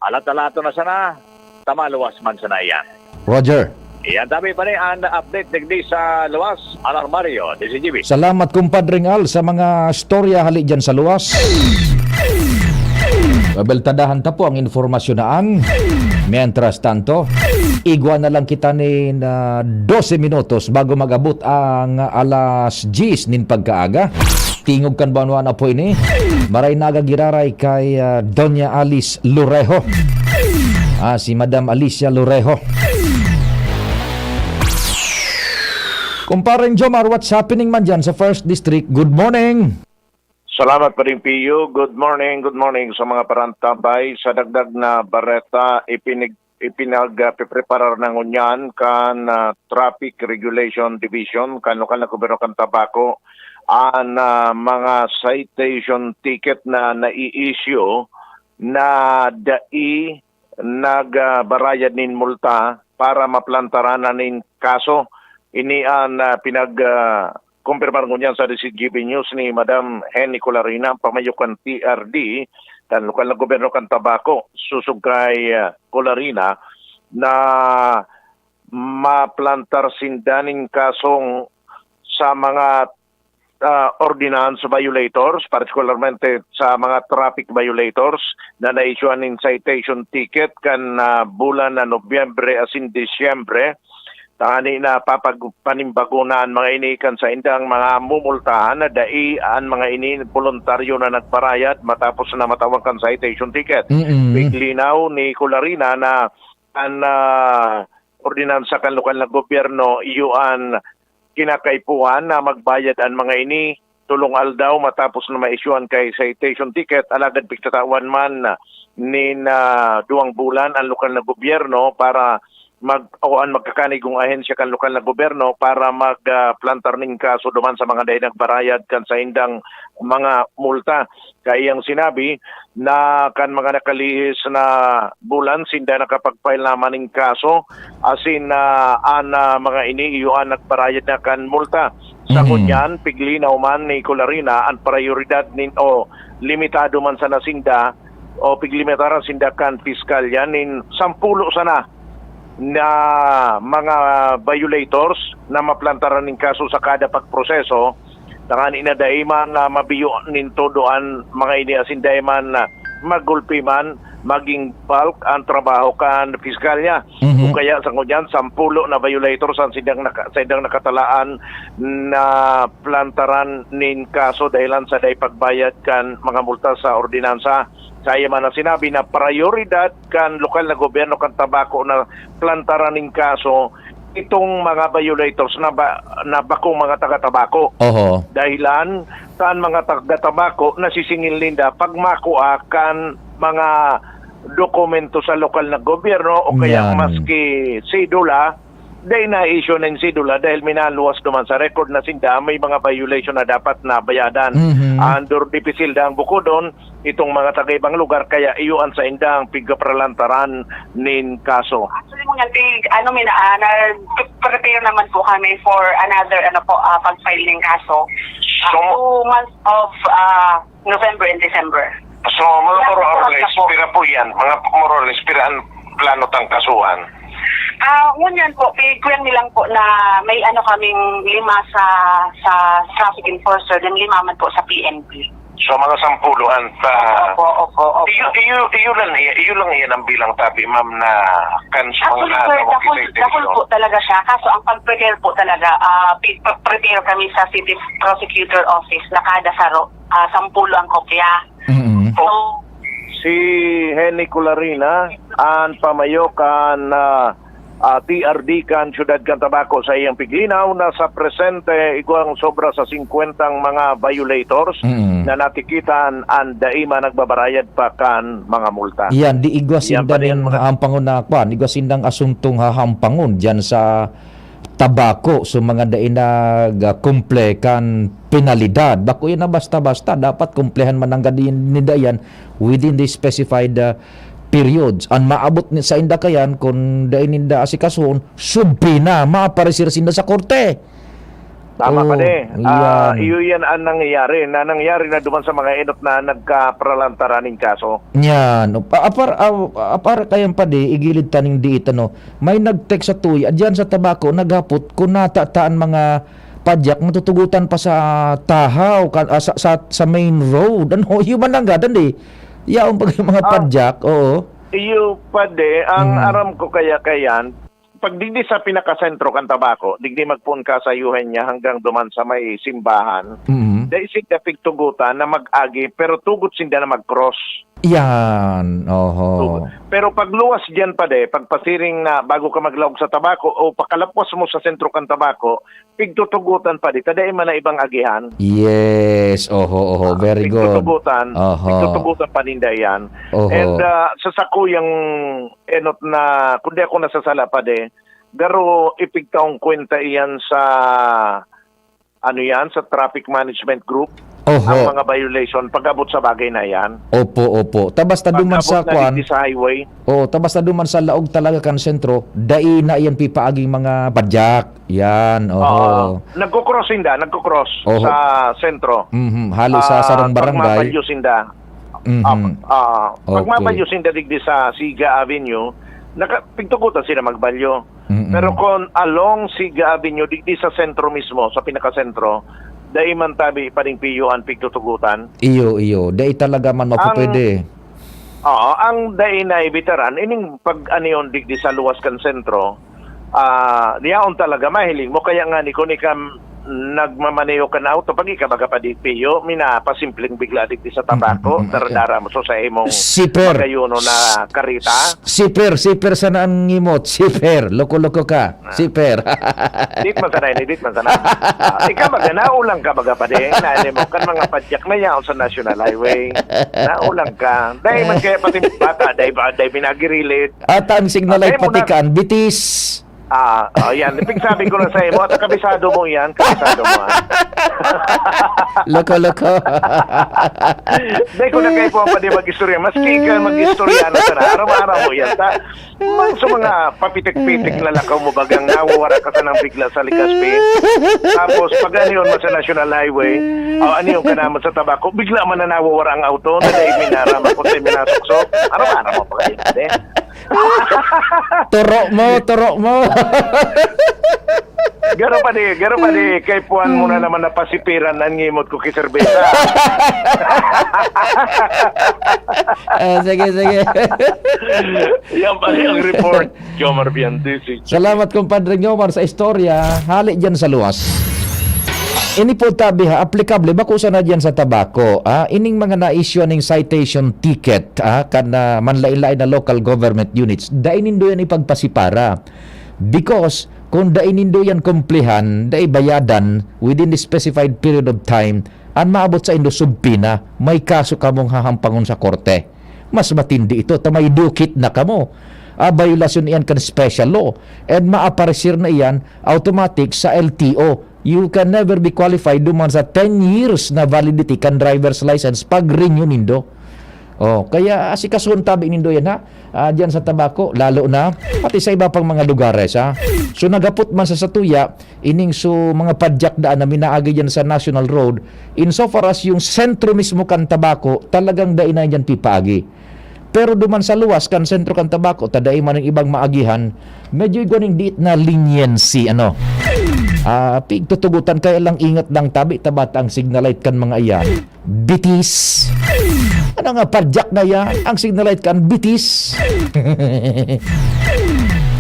alat-alato na sana, ta maluwas man sana iyan. Roger. Iyan, tabi pa ni an update digdi sa luwas, Alarmario, D C G B. Salamat, Compadre Ngal, sa mga storya hali dyan sa luwas. Babeltadahan ta po ang informasyon na ang. Mientras tanto, igwa na lang kita nin, ah, dose minutos bago mag-abot ang alas diyes nin pagkaaga. Tingog kan banwa na po ini. Maray na aga giraray kay, ah, Doña Alice Lorejo. Ah, si Madam Alicia Lorejo. Kumparing Jomar, what's happening man dyan sa First District? Good morning! Salamat pa rin, Pio. Good morning, good morning sa mga parantabay. Sa dagdag na bareta, ipinig, ipinagpipreparar na ngunyan kan, ah, Traffic Regulation Division, kan lokal na gobyerno kan Tabaco, an, ah, mga citation ticket na nai-issue na dai nagbarayad nin multa para maplantaran na nin kaso. Ini an, ah, pinag, ah, kumpirmar ngunyan sa D Z G B News ni Madam Henny Colarina, ang pamayo kan T R D, kan lokal na gobyerno kan Tabaco, susog kay, ah, Colarina, na maplantar sinda nin kasong sa mga, ah, ordinance violators, partikularmente sa mga traffic violators na naisyuhan nin citation ticket kan, ah, bulan na Nobyembre asin Disyembre. Tangani na papag-, panimbago na an mga ini kan saindang mga mumultahan na dai an mga ini boluntaryo na nagbarayad matapos na matawan kan citation ticket. Mm. Piglinaw ni Colarina na an, ah, ordinansa kan lokal na gobyerno, iyo an kinakaipuhan na magbayad an mga ini tolong aldaw matapos na maisyuhan kay citation ticket, alagad pigtatawan man nin, ah, duwang bulan an lokal na gobyerno para mag-, o an magkakanigong ahensya kan lokal na gobyerno para mag, ah, plantar nin kaso duman sa mga dai nagbarayad kan saindang mga multa. Kaiyang sinabi na kan mga nakalihis na bulan, sinda nakapag-file naman nin kaso, asin, ah, an, ah, mga ini iyo an nagbarayad na kan multa. Sa Mhm. ngunyan, piglinaw man ni Colarina an prayoridad nin, o limitado man sana sinda, o piglimitaran sinda kan piskalya nin sampulo sana na mga violators na maplantaran nin kaso sa kada pagproseso, tangani na dai man na mabiyo nin todo an mga ini asin dai man na magulpi man, maging bulk an trabaho kan piskalya. Mhm. O kaya sa ngunyan, sampulo na violators an sindang naka-, sindang nakatalaan na plantaran nin kaso dahilan sa dai pagbayad kan mga multa sa ordinansa. Sa iya man na sinabi na prayoridad kan lokal na gobyerno kan Tabaco na plantaran nin kaso itong mga violators na ba, na bakong mga taga-Tabaco. Oho. Dahilan sa mga taga-Tabaco nasisingil ninda pag makua kan mga dokumento sa lokal na gobyerno o kaya Yan. maski sidula, dai na-issue nin sidula dahil minaluwas duman sa record na sinda may mga violation na dapat na bayadan. Mhm. Andor dipisil dang bukodon itong mga taga-ibang lugar, kaya iyo an saindang pigkapralantaran nin kaso. Actually, mga tig, ano, mina-, ah, nag-prepare naman po kami for another, ano po, ah, pag-file ng kaso. Ah, So, two months of, ah, November and December. So, mga more or less, Nasa pira po yan? Mga more or less, pira ang plano tang kasuhan? Ah, ngunyan po, pigkuyan nilang po na may ano kaming lima sa, sa traffic enforcer, then lima man po sa P N P. So, mga sampuloan pa. Opo, opo, opo. Iyo, iyo, iyo lang iya, iyo lang iyan ang bilang tabi, ma'am, na kan sa Actually, mga sir, ano, dakul, officer dakul division. po talaga siya. Kaso ang pag-prepare po talaga, ah, pi-, pa-, prepare kami sa City Prosecutor Office na kada saro, ah, sampulo ang kopya. Mm-mm. So, Si Henny Colarina, an pamayo kan, ah, ah, T R D kan Siyudad kan Tabaco sa iyang piglinaw na sa presente igwang sobra sa singkwentang mga violators Mm. na natikitan an dai man nagbabarayad pa kan mga multa. Yan, di igwa Yan sinda pa rin ning mga hahampangon na kwan, igwa sindang asuntong hahampangon dyan sa Tabaco. So, mga dai nag-, ah, kumple kan penalidad. Bako yan na basta-basta. Dapat kumplehan man nanggad ninda yan within the specified, ah, periods. An maabot ni, sa inda kayan, kung dai ninda asikasuhon, subpina, mapareser sinda sa korte. Tama Oo, ka, de. Ah, yan. Iyo yan ang nangyayari, na nangyayari na duman sa mga enot na nagkapralantaran nin kaso. Yan. O, pa-, apar-, ah, apar kayan pa, de, igilid taning diit, ano. May nag-text sa tuya, diyan sa Tabaco, naghapot kung natataan mga padyak, matutugutan pa sa tahaw, ka-, ah, sa, sa, sa main road. Ano, human lang gadan, de. Yaon pa yung mga Ah. padyak, oo. Iyo pa, de. Ang Mm. aram ko kaya kayan, pag digdi sa pinakasentro kan Tabaco, digdi magpoon ka sa Eugenia hanggang duman sa may simbahan, Mm. Dai sinda pigtugotan na mag-agi, pero tugot sinda na mag-cross. Yan, oho. Tugot. Pero pagluwas diyan, padi, pagpasiring na bago ka maglaog sa Tabaco o pakalapwas mo sa sentro kan Tabaco, pigtutugotan, padi, ta dai man na ibang agihan. Yes, oho, oho, Ah, very good. pigtutugotan, Oho. pigtutugotan paninda yan. Oho. And, ah, sa sakuyang enot na, kung di ako nasasala, padi, garo ipigtaong kwenta iyan sa, ano yan, sa traffic management group, Oho. ang mga violation pag-abot sa bagay na yan. Opo, opo. Ta basta duman Pag-abot sa na kwan, digdi sa highway. Oo, ta basta duman sa laog talaga kan sentro, dai na iyan pipaaging mga padyak. Yan, oho. Oo. Nagko-cross sinda, nagko-cross Oho. sa sentro. Mhm, hali sa Ah, sarong pag barangay. mapalyo sinda. Mhm. Ah, ah, pag Okay. mapalyo sinda digdi sa Siga Avenue, naka-, pigtugotan sila magbalyo. Mm-mm. Pero kung along Siga Avenue, digdi sa sentro mismo, sa pinakasentro, dai man tabi pa rin piyo an pigtutugotan. Iyo, iyo. Dai talaga man Ang mapupwede. Oo, ang dai naibitaran, ining pag-anion digdi sa luwas kan sentro, ah, yaon talaga, mahiling mo. Kaya nga ni, kung ika nagmamaneho kan auto, pag ika baga pa di piyo, minapasimpleng bigla digdi sa Tabaco, Mm, mm, mm, mm. dara-dara mo sa, sa imong Siper. magayuno na karita. Siper, siper sana ang ngimot. Siper, loko-loko ka. Ah. Siper. Dit man sana ini, dit man sana. Ah, ika baga, naulang ka baga pa din. Nani mo, kan mga padyak na yaon sa National Highway. Naulang ka. Dahil man kaya pati bata, dahil ba, dahil binagirilit. At ang signal Ah, light kaya mo pati na kan bitis. Ah, oh, yan. Ipigsabi ko na sa imo, at kabisado mo yan, kabisado mo, ah. Loko-loko. Dahil ko na kayo po ang pwede mag-istorya. Maski ikaw mag-istorya na sana. Araw-araw mo yan, ta? Mang sa mga papitik-pitik na lakaw mo bagang nawawara ka sanang bigla sa Legazpi. Tapos, pag aniyon mo sa National Highway, o aniyon ka naman sa Tabaco, bigla man na nawawara ang auto, na dahil minarama ko sa minasuksok. Araw-araw mo pa kayo, eh. Turo mo, turo mo. Garo pa di, garo pa di, kay puan mo na naman napasipiran ang ngimot ko ki serbesa. Ah, sige, sige. Yan pa rin ang report, Jomar Piantusi. Salamat, Compadre Jomar, sa istorya. Hali dyan sa luwas. Ini po tabi ha, aplikable, bako sana dyan sa Tabaco, ah, ining mga na-issue ning citation ticket, ah, kan, ah, manlain-lain na local government units, dai nindo yan ipagpasipara. Because kung dai nindo yan kumplihan, dai bayadan within the specified period of time, an maabot sa indo subpoena, may kaso kamong hahampangon sa korte. Mas matindi ito, ta may dukit na kamo. Ah, violasyon iyan kan special law. And maaparecer na iyan automatic sa L T O. You can never be qualified duman sa ten years na validity kan driver's license pag-renew nindo. Oh, kaya asikasuhon tabi nindo yan, ha? Ah, diyan sa Tabaco, lalo na, pati sa iba pang mga lugares, ha? So, nagapot man sa satuya, ining so mga padyak daan na minaagi diyan sa National Road, insofar as yung sentro mismo kan Tabaco, talagang dai na yan pipaagi. Pero duman sa luwas kan sentro kan Tabaco, ta dai man ang ibang maagihan, medyo igwa ning diit na leniency, ano? Ah, pigtutugutan, kaya lang ingat lang tabi, ta bata ang signal light kan mga iyan. Bitis. Ano nga, padyak na yan? Ang signal light kan bitis.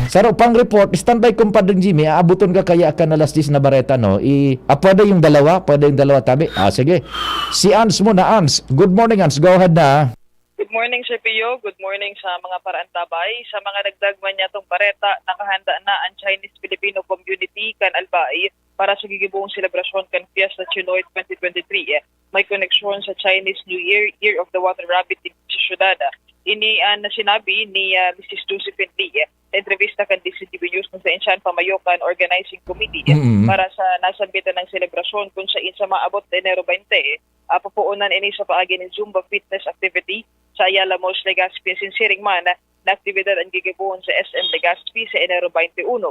Saro pang report, standby, Compadre Jimmy, aabuton ka kaya kan alas diyes na bareta, no? I, ah, pwede yung dalawa? Pwede yung dalawa, tabi? Ah, sige. Si Ans muna, Ans. Good morning, Ans. Go ahead na. Good morning, Sir Pio. Good morning sa mga paraantabay. Sa mga dagdag man niyatong bareta, nakahanda na ang Chinese-Filipino community kan Albay para sa gigibohong selebrasyon kan Fiesta Chinoy twenty twenty-three. May koneksyon sa Chinese New Year, Year of the Water Rabbit, digdi sa syudad. Ini ang sinabi ni, ah, Missus Josephine Lee, sa entrevista kan D Z T V News, kung saan siya ang pamayo kan organizing committee Mm-mm. para sa nasambitan ng selebrasyon, kung saan sa maabot na Enero twenty, ah, pupuunan ini sa paagi nin Zumba fitness activity sa Ayala Malls, Legazpi. Asin siring man na aktibidad ang gigibohon sa S M Legazpi sa Enero twenty-one,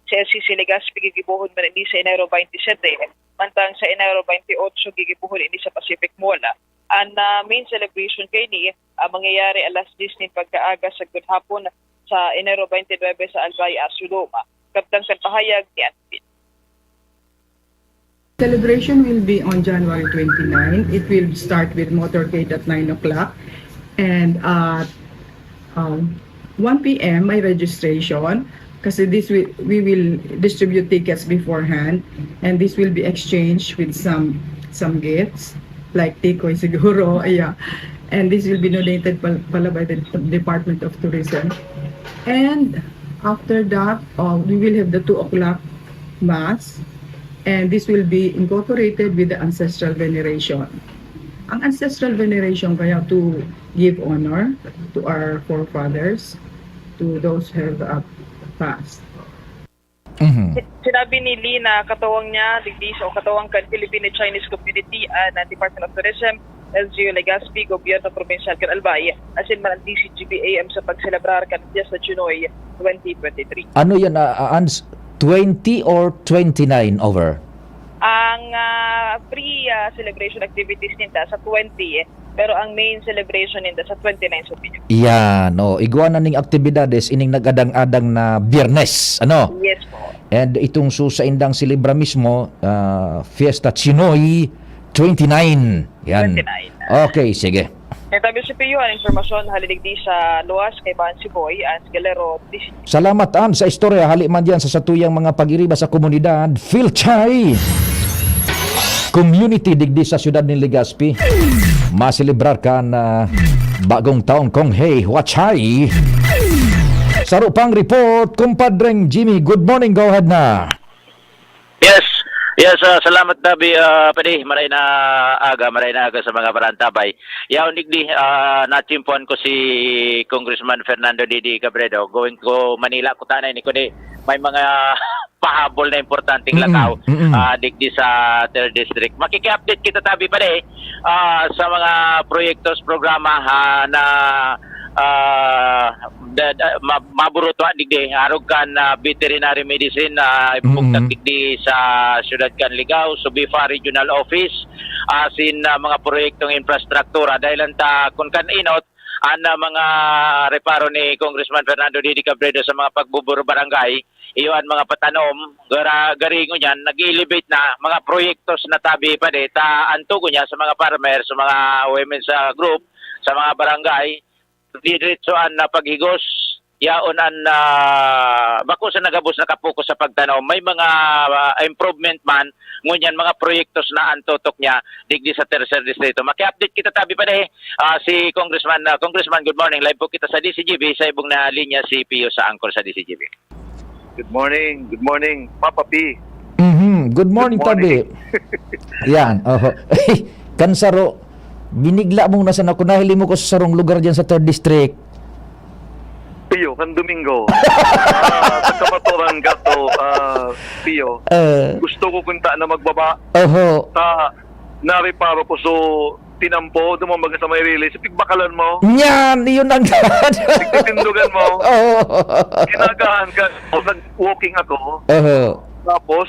sa L C C Legazpi gigibohon man ini sa Enero twenty-seven, mantang sa Enero twenty-eight gigibohon ini sa Pacific Mall. Ang, ah, main celebration kaini, ah, mangyayari alas diyes nin pagkaaga sagkod hapon sa Enero twenty-nine sa Albay, Aso Loma. Kabtang kan pahayag ni Anpin. Celebration will be on January twenty-nine. It will start with motorcade at nine o'clock. And at, um, one p m, may registration. Kasi this will, we will distribute tickets beforehand. And this will be exchanged with some some gifts, like tikoy siguro, yeah. And this will be donated pal- pala by the Department of Tourism. And after that, uh, we will have the two o'clock mass. And this will be incorporated with the ancestral veneration. Ang ancestral veneration kaya to give honor to our forefathers, to those who have uh, passed. Mhm. Sinabi ni Lee na katawang niya, digdi sa katawang kan Filipino-Chinese community, ah, na Department of Tourism, L G U Legazpi, Gobyerno Probinsyal kan Albay, asin man ang D C G B A M sa pagselebrar kan Fiesta Chinoy twenty twenty-three. Ano yan, uh, Ans? twenty or twenty-nine over? Ang ah, pre-celebration activities ninda sa twenty, pero ang main celebration ninda sa twenty-nine sa Pilipinas. Yan, oh, igwa na ning aktibidades ining nag-adang-adang na Biyernes, ano? Yes po. And itong susaindang selebra mismo, ah, Fiesta Chinoy twenty-nine. Yan. Twenty-nine. Okay, sige. Nagtabi si Pio ang informasyon haliligdi sa luwas kay Ban Siboy, Ans Galero, D C. Salamat, An, sa istorya. Hali man diyan sa satuyang mga pag-iriba sa komunidad, Phil Chay Community digdi sa siyudad nin Legazpi. Maselebrar kan ah, bagong taon kong Hey Huachay. Saro pang report, kumpadreng Jimmy. Good morning, go ahead na. Yes. Yes, ah, salamat Dabi, ah, padi, maray na aga, maray na aga sa mga parantabay. Yaon digdi, ah, natsimpuan ko si Congressman Fernando Didi Cabredo. Going ko Manila ko tanay ni kundi may mga pahabol na importanteng Mm-mm, lakaw mm-mm. ah, digdi sa third district. Makiki-update kita tabi pare ah, sa mga proyektos, programa ah, na ah, da, da, ma, maburutwa digdi arog kan ah, veterinary medicine na ipugtak Mm-mm. digdi sa siyudad kan Ligao, Subifa Regional Office, asin ah, mga proyektong infrastruktura. Dahil ang ta, kun kan inot, ang ah, mga reparo ni Congressman Fernando Didi Cabredo sa mga pagbuburo barangay, iyo ang mga patanom, gara, garingon yan, nag-elevate na, mga proyektos na tabi pa di, ta, ang tugon niya sa mga farmer, sa mga women's ah, group, sa mga barangay, didiretso an ah, paghigos, yaon an ah, bako sa nagabos nakapokus sa pagtanom. May mga ah, improvement man, ngunyan mga proyektos na ang tutok niya digdi sa Tercer Distrito. Maki-update kita tabi pa di, ah, si Congressman, ah, Congressman, good morning. Live po kita sa D C G B, sa ibong na linya si Pio sa anchor sa D C G B. Good morning. Good morning, Papa P. Mhm. Good morning, Good morning. Tabi. Yan, oho. Kansaro, binigla mo na sana ako, nahiling mo ko sa sarong lugar dyan sa third District. Pio, kan Domingo. Ah, sa kamaturan ka to, ah, Pio. Eh, Gusto ko kunta na magbaba. Oho. Sa nariparo ko so tinampo, dumambaga sa may release. Pigbakalan mo. Yan, yun ang Pigtitindugan mo. Oo. Kinagahan ka. O, nag-walking ako. Oho. Tapos,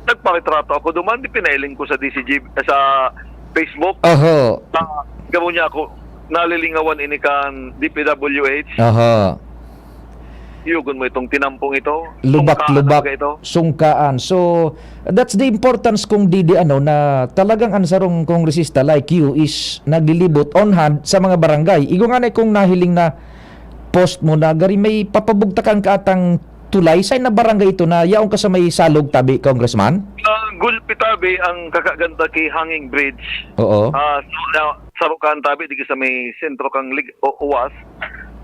nagparitrato ako duman. Di pinailing ko sa D C G, sa Facebook. Oho. Ah, gamo niya ako, nalilingawan ini kan D P W H. Oho. Yugon mo itong tinampong ito. Lubak, Tungkaan lubak. talaga ito. Sungkaan. So, that's the importance kung di, di ano, na talagang ang sarong kongresista like you is naglilibot on hand sa mga barangay. Igo nga na kung nahiling na post mo na gari may papabugtakan ka atang tulay, sa na barangay ito na yaon ka sa may Salog, Tabi, Congressman? Ah, gulpi tabi ang kakaganda kay Hanging Bridge. Oo. Ah, so, na, saro kan tabi, digi sa may sentro kang Lig-, o, Uwas,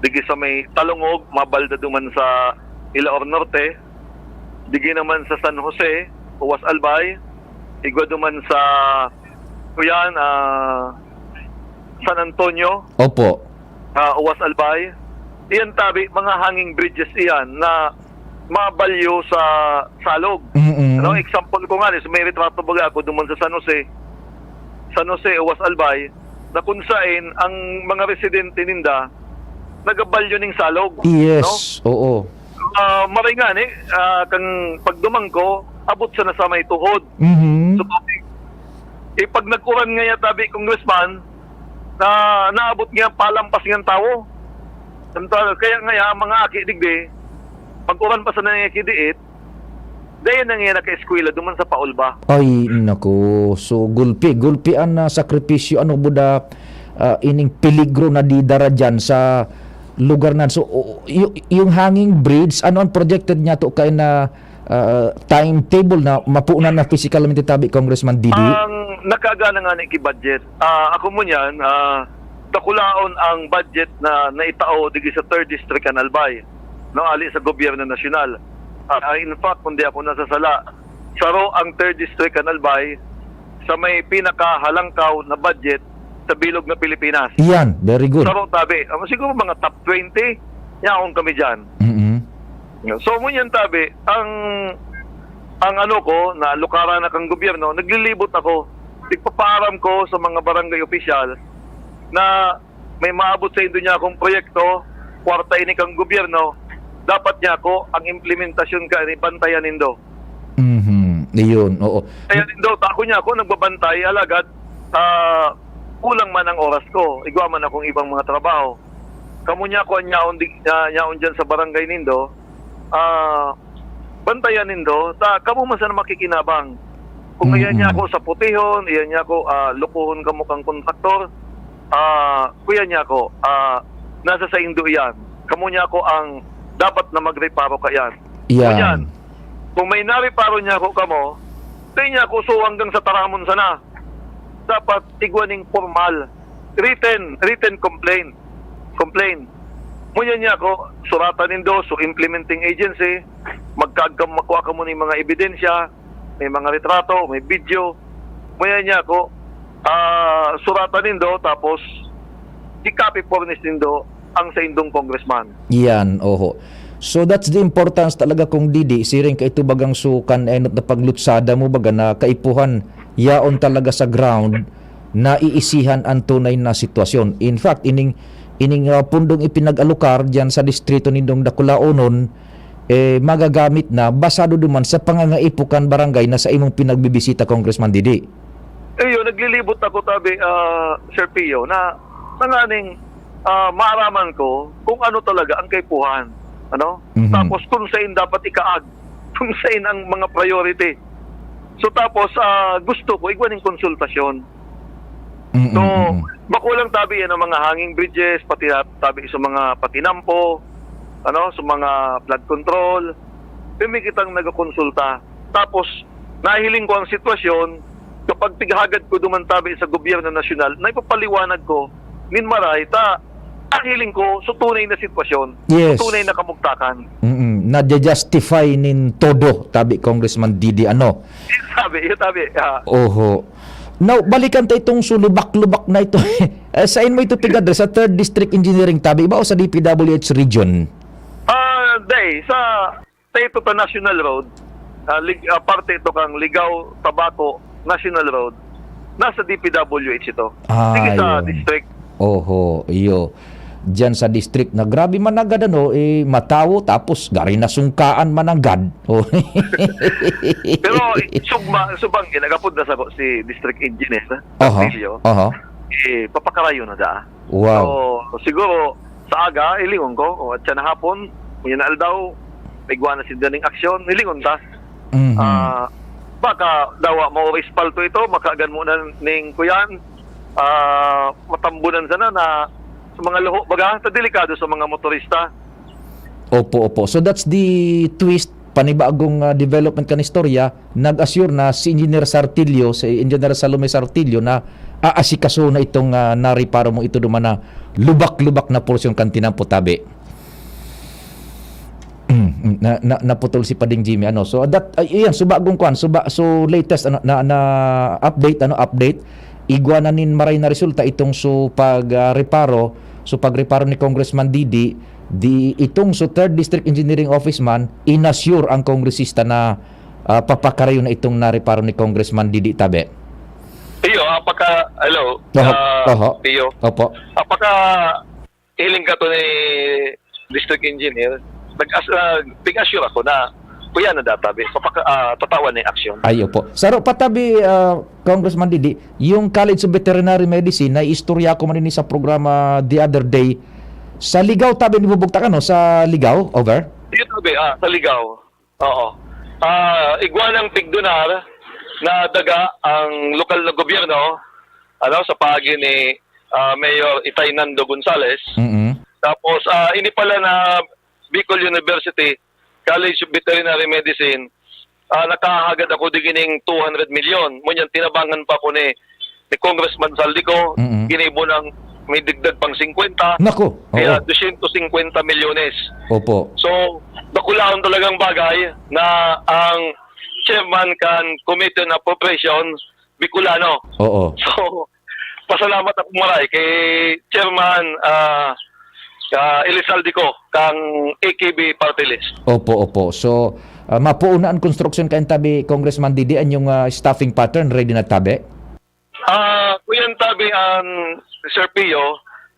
digi sa may Talungog, mabalda duman sa Ilaor Norte, digi naman sa San Jose, Uwas Albay, igwa duman sa, kuyan, ah, San Antonio, Opo. ah, Uwas Albay. Iyan tabi, mga hanging bridges iyan na mabalyo sa Salog. Mm-mm. Ano, example ko nga, is may retrato baga ako duman sa San Jose. San Jose, Uwas Albay, na kung sain ang mga residente ninda nagabalyo ning Salog. Yes, oo. Ah, maray nga ni, ah, kang pagdumang ko, abot siya na sa may tuhod. Mhm. So, eh, pag nag-uran nga ya tabi, Congressman, na naabot nga palampas nga tawo. Ang ta-, kaya nga ya, ang mga aki digdi, pag uran pa sa nangyayaki diit, dahil na nga naka-eskwela duman sa Paulba. Ay, nako. So, gulpi, gulpi an ah, sakripisyo, ano, buda, ah, ining peligro na didara dyan sa lugar na. So, o- y- yung hanging bridge, ano ang projected niya to kay na ah, timetable na mapunan na physicalmente tabi, Congressman Didi? Ang Nakaaga na nga ni ki budget. Ah, ako mo niyan, ah, dakulaon ang budget na naitao digi sa Third District kan Albay, no, ali sa gobyerno nasyonal. Ah, in fact, kung di ako nasasala, saro ang Third District kan Albay sa may pinakahalangkaw na budget sa bilog na Pilipinas. Iyan, very good. Saro tabi. Ah, siguro mga top twenty, yaon kami dyan. Mm-mm. So, ngunyan tabi, ang, ang ano ko, na lukaran na kang gobyerno, naglilibot ako. Ipapaaram ko sa mga barangay opisyal na may maabot sa indo niya akong proyekto, kwarta ini kang gobyerno, dapat niya ako, ang implementasyon ka, ni bantayan nindo. Mhm. Iyon, oo. Kaya nindo, ta ako niya ako, nagbabantay, alagad, ah, kulang man ang oras ko, igwa man akong ibang mga trabaho. Kamo niya ako, ang yaon, di, ah, yaon dyan sa barangay nindo, ah, bantayan nindo, ta kamo man sana makikinabang. Kung Mm-mm. iyan niya ako sa putihon, iyan niya ako, ah, lukuhon kamo kang kontraktor, ah, kuya niya ako, ah, nasa sa indo iyan. Kamo niya ako ang dapat na magreparo ka iyan. Iyan. Ngunyan, kung may nareparo niya ako kamo, tayo niya ako so hanggang sa taramon sana. Dapat igwa ning formal, written, written complaint. Complaint. Ngunyan niya ako, suratan nindo, so implementing agency, magkaag-, makuha kamo ning mga ebidensya, may mga retrato, may video. Ngunyan niya ako, ah, suratan nindo, tapos i-copy furnish nindo ang sa indong congressman. Iyan, oho. So that's the importance talaga, Cong Didi, siring ka ito bagang sukan enot na paglutsada mo baga na kaipuhan, yaon talaga sa ground, naiisihan ang tunay na sitwasyon. In fact, ining, ining, ah, pundong ipinag-alokar diyan sa distrito nindong Dakulaonon, eh, magagamit na, basado duman sa pangangaipo kan barangay na sa imong pinagbibisita, Congressman Didi. Iyo, naglilibot ako tabi, ah, Sir Pio, na tanganing, ah, maaraman ko kung ano talaga ang kaipuhan, ano? Mhm. Tapos kung sain dapat ikaag, kung sain ang mga priority. So, tapos, ah, gusto ko igwa ning konsultasyon. Mm, So, mm, mm. bako lang tabi yan ang mga hanging bridges, pati na, tabi sa mga patinampo, ano, sa mga flood control. Pirmi kitang nagakonsulta. Tapos, nahiling ko ang sitwasyon, kapag pighagad ko duman tabi sa gobyerno nasyonal, na ipapaliwanag ko, nin maray, ta, nahiling ko, so tunay na sitwasyon, Yes. so tunay na kamugtakan. Mm, nadya-justify nin todo, tabi Congressman Didi, ano? Yun tabi, yun tabi, ah. Oho. Now, balikan ta itong sulubak-lubak na ito. Eh, sain mo ito pig-address? Sa Third District Engineering tabi ba o sa D P W H region? Ah, day, sa, sa ito ta National Road, ah, lig-, ah, parte ito kang Ligao, Tabaco National Road. Nasa D P W H ito. Ah, Sige sa yun. district. Oho, iyo. Diyan sa district na grabe managad, ano, eh, matawo, tapos gari nasungkaan managad. Oh. Pero, sugma, subang, ginagapod na sa si District Engineer, Aha, Castillo. aha. Eh, papakarayo na da. Wow. So, siguro, sa aga, ilingon ko, o, at siya na hapon, yun na aldaw, igwa na sinda ning aksyon, ilingon ta. Mhm. Ah, baka dawa mo espalto ito, makagan mo na ning kuyan, ah, matambunan sana na sa mga luho, baga, sa delikado sa mga motorista. Opo, opo. So that's the twist, panibagong, ah, development kan istorya, nag-assure na si Engineer Sartillo, si Engineer Salome Sartillo na aasikaso na itong, ah, nariparo mo ito duman na lubak-lubak na porsyon kan tinampo tabi. Mm, na, na, naputol si Pading Jimmy, ano. So that, ay, iyan, so bagong kwan, so ba, so latest, ano, na, na update, ano, update, igwa na nin maray na resulta itong so pag, ah, reparo, so pagreparo ni Congressman Didi, di itong so Third District Engineering Office man, inassure ang kongresista na, ah, papakarayo na itong nareparo ni Congressman Didi tabi. Iyo, apaka, hello, Oho, ah, oho. Pio. Opo. Apaka hiling ka to ni District Engineer, nag-as-, ah, pig-assure ako na kuya na databi, papaka-, ah, tatawan ni aksyon. Ay, opo. Saro patabi, ah, Congressman Didi, yung College of Veterinary Medicine, na istorya ko man ini sa programa the other day. Sa Ligao, tabi ni bubugtak, ano? Sa Ligao, over? Dito, tabi, ah, sa Ligao. Oo. Ah, igwa ng pigdonar na daga ang lokal na gobyerno, ano, sa paagi ni, ah, Mayor Itay Nando Gonzales. Mm-mm. Tapos, ah, ini pala na Bicol University College of Veterinary Medicine, ah, nakahagad ako di gining two hundred milyon. Ngunyan, tinabangan pa ako ni, ni Congressman Zaldy Co, Mm-mm. ginibo ng may digdag pang singkwenta, Naku, kaya oo. dosyentos singkwenta milyones. Opo. So, dakulaon talagang bagay na ang chairman kan Committee on Appropriation, Bicolano. Oo. So, pasalamat ako maray kay Chairman, ah, ah, Elizalde Co, kang A K B Party List. Opo, opo. So, ah, mapuon na ang construction kayan tabi, Congressman Didi, an yung, ah, staffing pattern, ready na tabi? Ah, kuyan tabi an Sir Pio,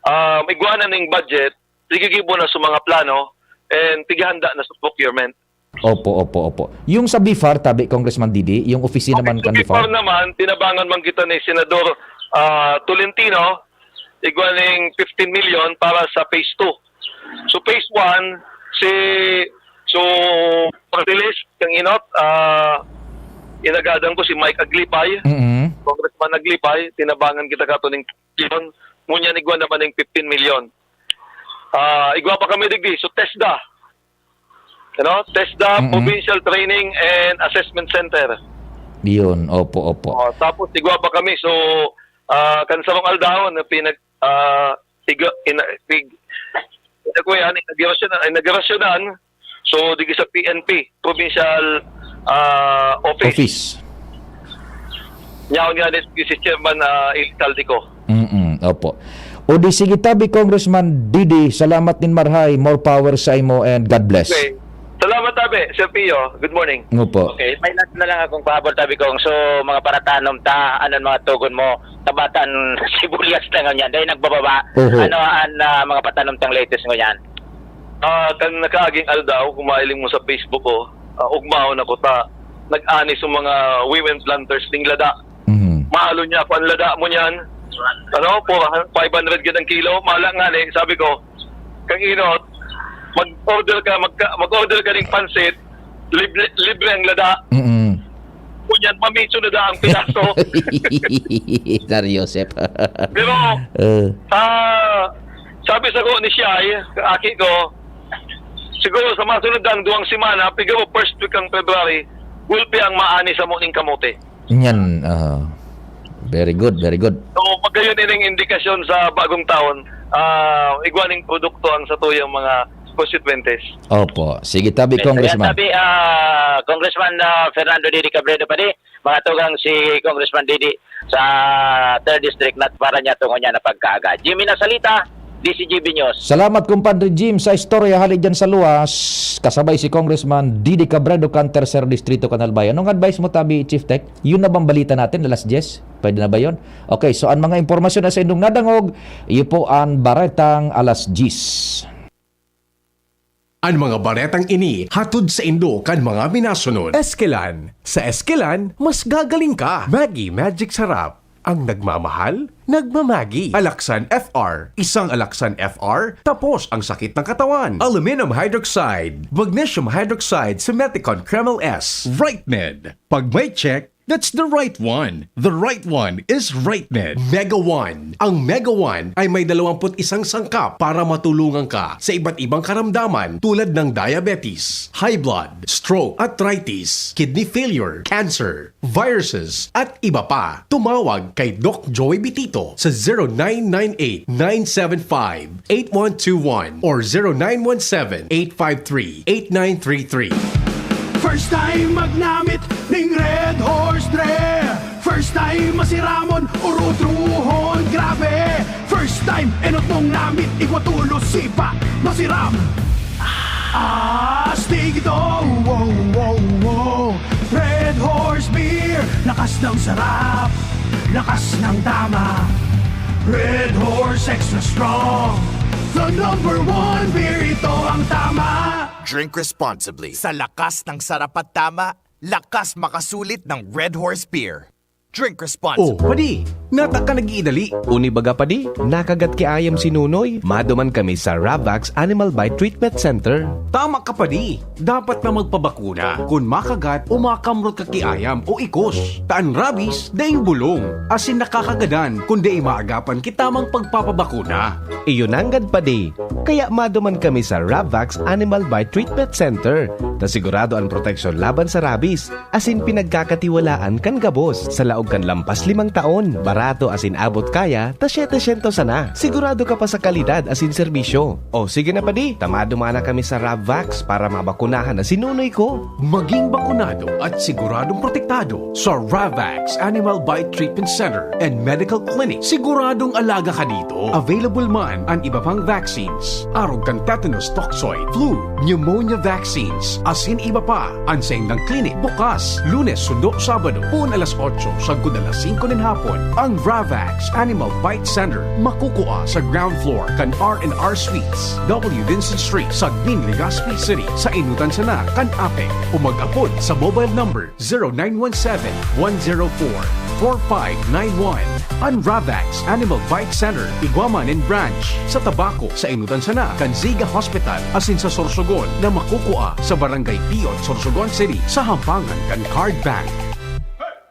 ah, igwa na ning budget, tigigibo na sa mga plano, and tigihanda na sa procurement. Opo, opo, opo. Yung sa BFAR, tabi, Congressman Didi, yung opisina Okay, man sa kan BFAR BFAR? naman, tinabangan man kita ni Senador, ah, Tolentino, igwa ning fifteen million para sa phase two. So, phase one, si, so, Party List, kang Inot, ah, inagadan ko si Mike Aglipay, Mm-mm. Congressman Aglipay, tinabangan kita kato ning million. Ngunyan, igwa naman ning fifteen million. Ah, igwa pa kami digdi. So, TESDA. Ano? TESDA, Mm-mm. Provincial Training and Assessment Center. Yun, opo, opo. Oh, tapos, igwa pa kami. So, ah, kan sarong aldaw na pinag, ah, iga-, ina-, pig-, ano ko yan, inaugurasyon, inaugurasyonan. So, digi sa P N P, Provincial, ah, Office. Office. Yaon nga ni si Chairman, ah, Elizalde Co. Mm-mm, opo. O di sige tabi, Congressman Didi, salamat nin marhay, more power sa imo and God bless. Okay. Salamat tabi, Sir Pio. Good morning. Opo. Okay, may last na lang akong pahabol, tabi kong. So, mga paratanom ta, ano ang mga tugon mo? Tabatan sibuyas na ngunyan, dahil nagbababa. Oho. Ano ang, ah, mga patanom tang latest ngunyan? Ah, kan nakaaging aldaw, kung mailing mo sa Facebook ko, ah, ugmaon ako ta, nag-ani sa mga women planters ning lada. Mhm. Mahalo niya ako ang lada mo niyan. Ano, four, five hundred gid ang kilo. Mala nga ni, sabi ko, "Kang Inot, mag-order ka, magka-, mag-order ka ning pansit, libre, libre ang lada." Mm-mm. Ngunyan, mamiso na da ang piraso. Sir Joseph. Pero, Eh. ah, sabi sa ko ni Shai, aki ko, siguro sa masunod ang duwang semana, pigaro first week ang February, gulpi ang maani sa muning kamote. Yan, ah, very good, very good. So, magayon ining indikasyon sa bagong taon, ah, igwa ning produkto ang satuyang mga constituentes. Opo. Sige, tabi, Yes, Congressman. Tabi, ah, Congressman, ah, Fernando Didi Cabredo pa di, mga tugang si Congressman Didi sa third District na para niya tungo niya na pagkaaga. Jimmy Nasalita, D C G B News. Salamat, Kumpadre Jim, sa istorya hali dyan sa luwas. Kasabay si Congressman Didi Cabredo kan Tercer Distrito, kan Albay. Anong advice mo, tabi, Chief Tech? Yun na bang balita natin, alas diyes? Pwede na ba yun? Okay, so ang mga impormasyon na sa indong nadangog, iyo po ang Baretang Alas Diyes. An mga baretang ini hatod saindo kan mga minasunod. Eskelan. Sa Eskelan, mas gagaling ka. Maggi Magic Sarap. Ang nagmamahal, nagmamagi. Alaxan F R. Isang Alaxan F R, tapos ang sakit ng katawan. Aluminum hydroxide, magnesium hydroxide, Simethicone Kremel S. Right Med. Pag may check, that's the right one. The right one is Right Med. Mega One. Ang Mega One ay may dalawampu't isang sangkap para matulungan ka sa iba't ibang karamdaman tulad ng diabetes, high blood, stroke, arthritis, kidney failure, cancer, viruses, at iba pa. Tumawag kay Doc Joy Bitito sa zero nine nine eight, nine seven five, eight one two one or zero nine one seven, eight five three, eight nine three three. First time magnamit ning Red Horse Dre. First time masiramon, urutrohon, grabe. First time, enot mong namit, igwa tulos, sipa, masiram. Astig ito, wow, wow, wow. Red Horse Beer, lakas ng sarap, lakas ng tama. Red Horse Extra Strong, the number one beer, ito ang tama. Drink responsibly. Sa lakas ng sarap at tama, lakas makasulit ng Red Horse Beer. Drink Oh, responsibly. Padi, nata ka nag-iidali. Uni baga, Padi, nakagat ki ayam si Nunoy. Maduman kami sa Ravax Animal Bite Treatment Center. Tama ka, Padi. Dapat na magpabakuna kun makagat o makamrot ka ki ayam o ikos. Ta an rabies, daing bulong, asin nakakagadan kun dai maagapan ki tamang pagpapabakuna. Iyo nanggad, Padi. Kaya maduman kami sa Ravax Animal Bite Treatment Center. ta sigurado an proteksyon laban sa rabies, asin pinagkakatiwalaan kan gabos. Sa laog kan lampas limang taon, barato asin abot kaya ta setecientos sana. Sigurado ka pa sa kalidad asin serbisyo. O sige na, padi, ta maduma na kami sa Rabvax para mabakunahan na si nunoy ko. Maging bakunado at siguradong protektado sa Ravax Animal Bite Treatment Center and Medical Clinic. Siguradong alaga ka dito. Available man an iba pang vaccines, arog kan tetanus toxoid, flu, pneumonia vaccines, asin iba pa. An saindang clinic bukas Lunes sundo Sabado, poon alas otso sagkod alas singko nin hapon. Ang Ravax Animal Bite Center makukua sa ground floor kan R and R Suites, W Vincent Street, Sagmin, Legazpi City, sa Inutan sana kan APEC. O mag-apod sa mobile number zero nine one seven, one zero four, four five nine one. An Ravax Animal Bite Center, igwa man nin branch sa Tabaco, sa Inutan sana kan Ziga Hospital, asin sa Sorsogon, na makukua sa Barangay Piot, Sorsogon City, sa hampangan kan Card Bank.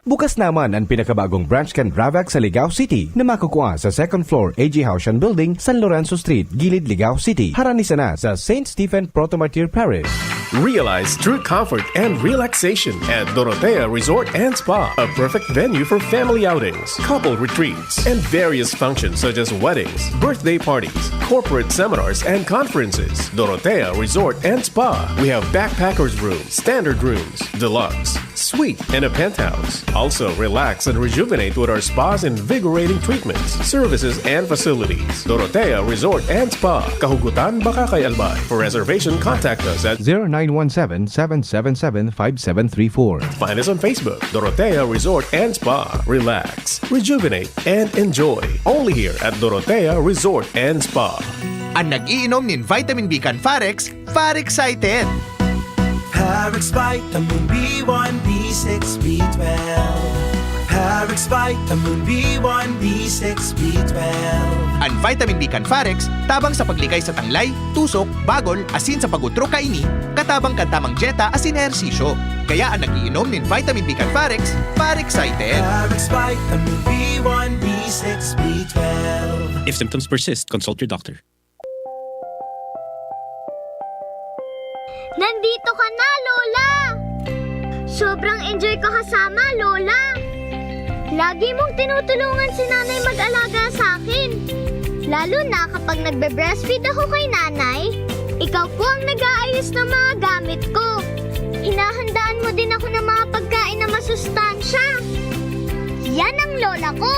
Bukas naman an pinakabagong branch kan Ravax sa Ligao City na makukua sa second floor A G Haushan Building, San Lorenzo Street, Gilid, Ligao City. Harani sana sa Saint Stephen Protomartyr Parish. Realize true comfort and relaxation at Dorotea Resort and Spa, a perfect venue for family outings, couple retreats, and various functions such as weddings, birthday parties, corporate seminars, and conferences. Dorotea Resort and Spa. We have backpackers room, standard rooms, deluxe, suite, and a penthouse. Also, relax and rejuvenate with our spa's invigorating treatments, services, and facilities. Dorotea Resort and Spa, Kahugutan, Bacacay, Albay. For reservation, contact us at zero nine one seven, seven seven seven, five seven three four. Find us on Facebook, Dorotea Resort and Spa. Relax, rejuvenate, and enjoy. Only here at Dorotea Resort and Spa. An nag-iinom nin vitamin B kan Farex, Far Excited! Parex Vitamin B one, B six, B twelve. Parex Vitamin B one, B six, B twelve. An vitamin B kan Farex, tabang sa paglikay sa tanglay, tusok, bagol, asin sa pag-utro kaini, katabang kan tamang dyeta asin ehersisyo. Kaya an nag-iinom nin vitamin B kan Farex, Far Excited. Parex Vitamin B one, B six, B twelve. If symptoms persist, consult your doctor. Nandito ka na, Lola! Sobrang enjoy ko kasama, Lola! Lagi mong tinutulungan si Nanay mag-alaga sa akin. Lalo na kapag nagbe-breastfeed ako kay Nanay, ikaw po ang nag-aayos ng mga gamit ko. Hinahandaan mo din ako ng mga pagkain na masustansya. Yan ang Lola ko!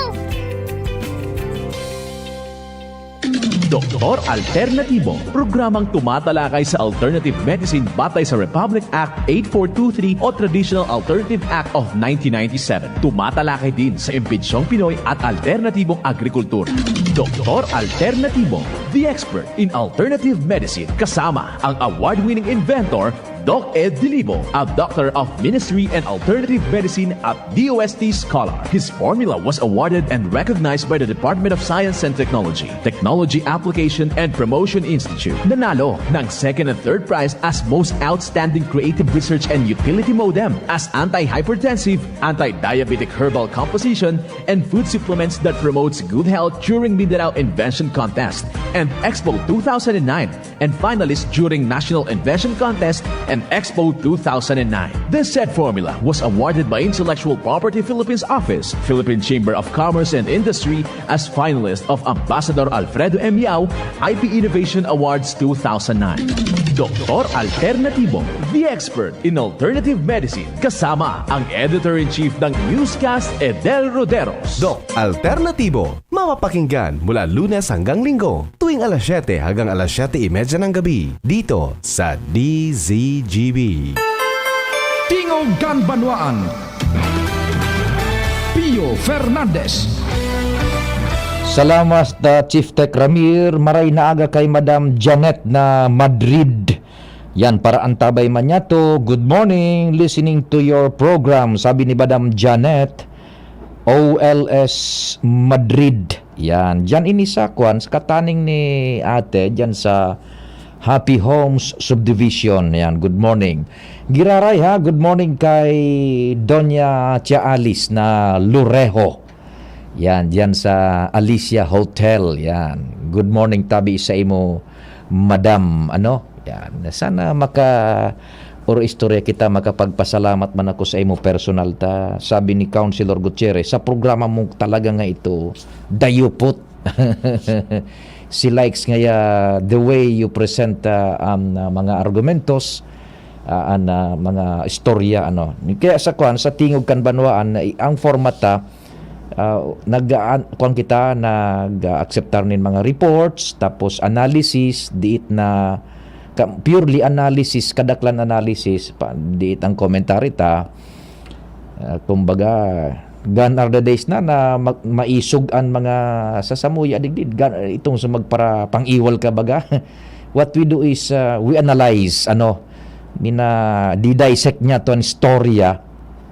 Doktor Alternatibo, programang tumatalakay sa alternative medicine batay sa Republic Act eight four two three o Traditional Alternative Act of nineteen ninety-seven. Tumatalakay din sa imbentsyong Pinoy at alternatibong agrikultura. Doktor Alternatibo, the expert in alternative medicine, kasama ang award-winning inventor Doc Ed Dilibo, a Doctor of Ministry and Alternative Medicine at D O S T scholar. His formula was awarded and recognized by the Department of Science and Technology, Technology Application and Promotion Institute. Nanalo ng second and third prize as Most Outstanding Creative Research and Utility Modem as Anti-Hypertensive, Anti-Diabetic Herbal Composition, and Food Supplements that Promotes Good Health during Mindanao Invention Contest and Expo two thousand nine, and finalist during National Invention Contest and Expo two thousand nine. The said formula was awarded by Intellectual Property Philippines Office, Philippine Chamber of Commerce and Industry as finalist of Ambassador Alfredo M. Yao I P Innovation Awards two thousand nine. Doktor Alternatibo, the expert in alternative medicine, kasama ang Editor-in-Chief ng Newscast, Edel Roderos. Doc Alternatibo, mapapakinggan mula Lunes hanggang Linggo, tuwing alas siyete hanggang alas siyete y media ng gabi, dito sa D Z G B. Tingog kan Banwaan, Pio Fernandez. Salamat, ah, Chief Tech Ramir. Maray na aga kay Madam Janet na Madrid. Yan, para antabay man niya to, "Good morning, listening to your program," sabi ni Madam Janet, O L S Madrid. Yan, diyan ini sa kwan, sa kataning ni ate, diyan sa Happy Homes Subdivision. Yan, good morning. Giraray ha, good morning kay Doña Tia Alice na Lurejo. Yan, diyan sa Alicia Hotel. Yan. Good morning, tabi sa imo, Madam, ano? Yan. Sana maka, or istorya kita, makapagpasalamat man ako sa imo personal ta. Sabi ni Councilor Gutierrez, "Sa programa mo talaga nga ito, dayupot." Si likes ngaya, the way you present, ah, um, ah, mga argumentos, ah, an, ah, mga istorya, ano. Kaya sa kwan, sa Tingog kan Banwaan, na i-, ang format ta, ah, nag-aan-, kwan kita, nag-akseptar nin mga reports, tapos analysis, diit na ka-, purely analysis, kadaklan analysis, pa, diit ang commentary ta. Ah, kumbaga, gone are the days na, na mag-, maisog an mga sasamuya digdi, gan-, itong sa magpara-, pang-iwal ka baga. What we do is, ah, we analyze, ano, mina-, di-dissect niya to an istorya.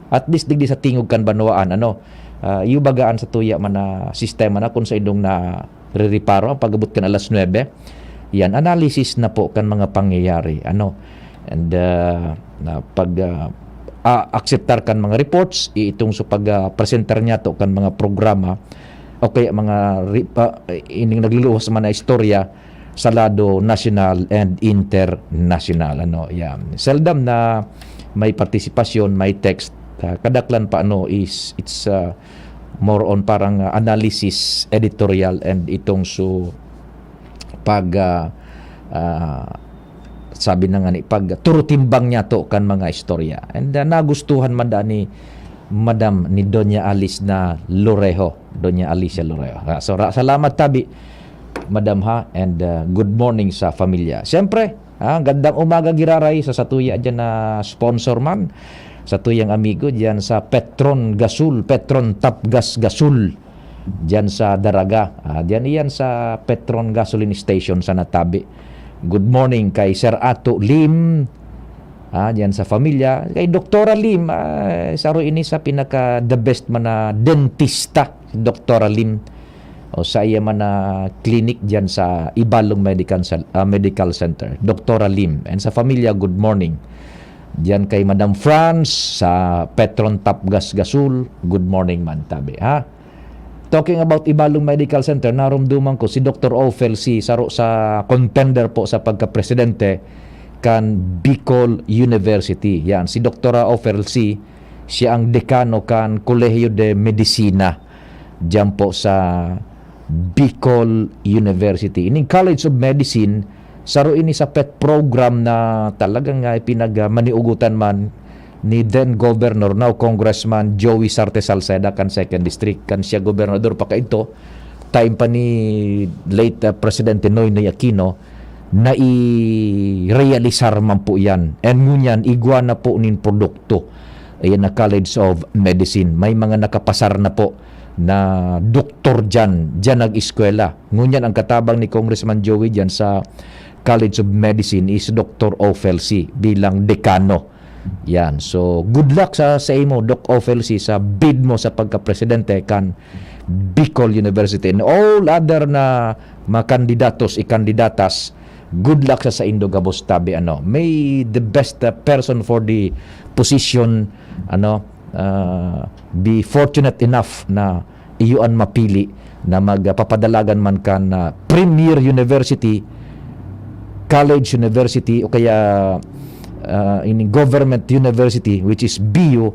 At least digdi sa Tingog kan Banwaan, ano, ah, iyo baga an satuya man na sistema na kun sa indong na ririparo ang pag-abot kan alas nuebe. Yan, analysis na po kan mga pangyayari, ano. And, ah, na pag, ah, a-, akseptar kan mga reports, i-, itong sa pag, ah, presentar niya to kan mga programa, o kaya mga ri-, ah, ining nagluluwas man na istorya sa lado nasyonal and internasyonal, ano, yan. Seldom na may partisipasyon, may text, ah, kadaklan pa, ano, is, it's, ah, more on parang, ah, analysis, editorial, and itong so pag, ah, ah, sabi na nga ni, pag turutimbang niya to kan mga istorya. And, ah, nagustuhan man daan ni Madam, ni Doña Alice na Lorejo, Doña Alicia Lorejo. Ah, so, ra-, salamat tabi, Madam, ha, and, ah, good morning sa familia. Siyempre, ah, gandang umaga giraray sa satuya dyan na sponsor man, satuyang amigo dyan sa Petron Gasol, Petron Tapgas Gasol. Diyan sa Daraga. Ah, diyan iyan sa Petron Gasoline Station sa Natabe. Good morning kay Sir Ato Lim. Ah, diyan sa pamilya. Kay Doktora Lim, ah, saro ini sa pinaka the best man na dentista, si Doktora Lim. O sa iya man na clinic diyan sa Ibalong Medical Cen-, ah, Medical Center. Doktora Lim. And sa pamilya, good morning. Diyan kay Madam Franz sa Petron Tapgas Gasol, good morning man tabi, ha? Talking about Ibalong Medical Center, narumduman ko si Doktor Ophel C, saro sa contender po sa pagka-presidente kan Bicol University. Yan, si Doktora Ophel C, siya ang dekano kan Colegio de Medicina diyan po sa Bicol University. Ining College of Medicine, saro ini sa pet program na talagang, ah, pinagmaniugutan man ni then Governor, now Congressman Joey Sarte Salceda kan Second District, kan siya gobernador pa kaidto, time pa ni late, ah, Presidente Noynoy Aquino, nairealisar man po yan. And ngunyan, igwa na po nin produkto. Ayan na, College of Medicine. May mga nakapasar na po na doktor diyan, diyan nag-eskwela. Ngunyan ang katabang ni Congressman Joey diyan sa College of Medicine is Doktor Ophel C bilang dekano. Yan. So, good luck sa, sa imo, Doc Ophel C, sa bid mo sa pagka-presidente kan Bicol University and all other na mga kandidatos, ikandidatas. Good luck sa saindo gabos tabi, ano. May the best, uh, person for the position, ano, uh, be fortunate enough na iyo an mapili na magpapadalagan man kan, ah, premier university, college university, o kaya, ah, ini government university, which is B U,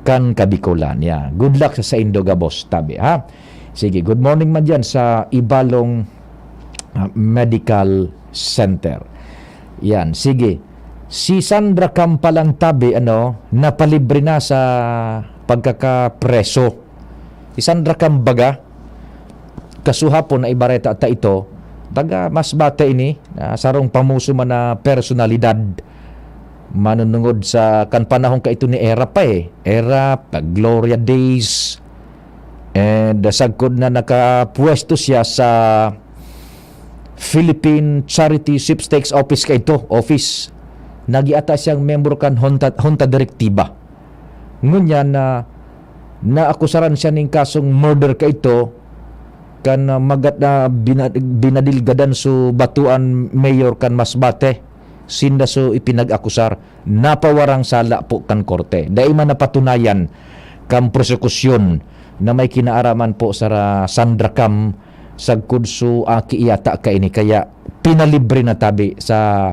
kan Kabikolan. Yeah. Good luck sa saindo gabos tabi, ha? Sige, good morning man diyan sa Ibalong, ah, Medical Center. Yan, sige. Si Sandra Cam palang tabi, ano, napalibre na sa pagkakapreso. Si Sandra Cam baga, kasuhapon na ibareta ta ito, taga Masbate ini, ah, sarong pamuso man na personalidad. Manunungod sa kan panahon kaito ni Era pa, eh. Era, pa Gloria Days, and, ah, sagkod na nakapwesto siya sa Philippine Charity Sweepstakes Office kaito, office. Naging ata siyang miyembro kan Junta, Junta Direktiba. Ngunyan na naakusaran siya nin kasong murder kaito, kan, ah, magat na bina-, binadilgadan so batuan mayor kan Masbate. Sinda so ipinag-akusar. Napawarang sala po kan korte. Dai man napatunayan kan prosekusyon na may kinaaraman po sa ra-, Sandra Cam sagkod so aki iyata kaini. Kaya pinalibre na tabi sa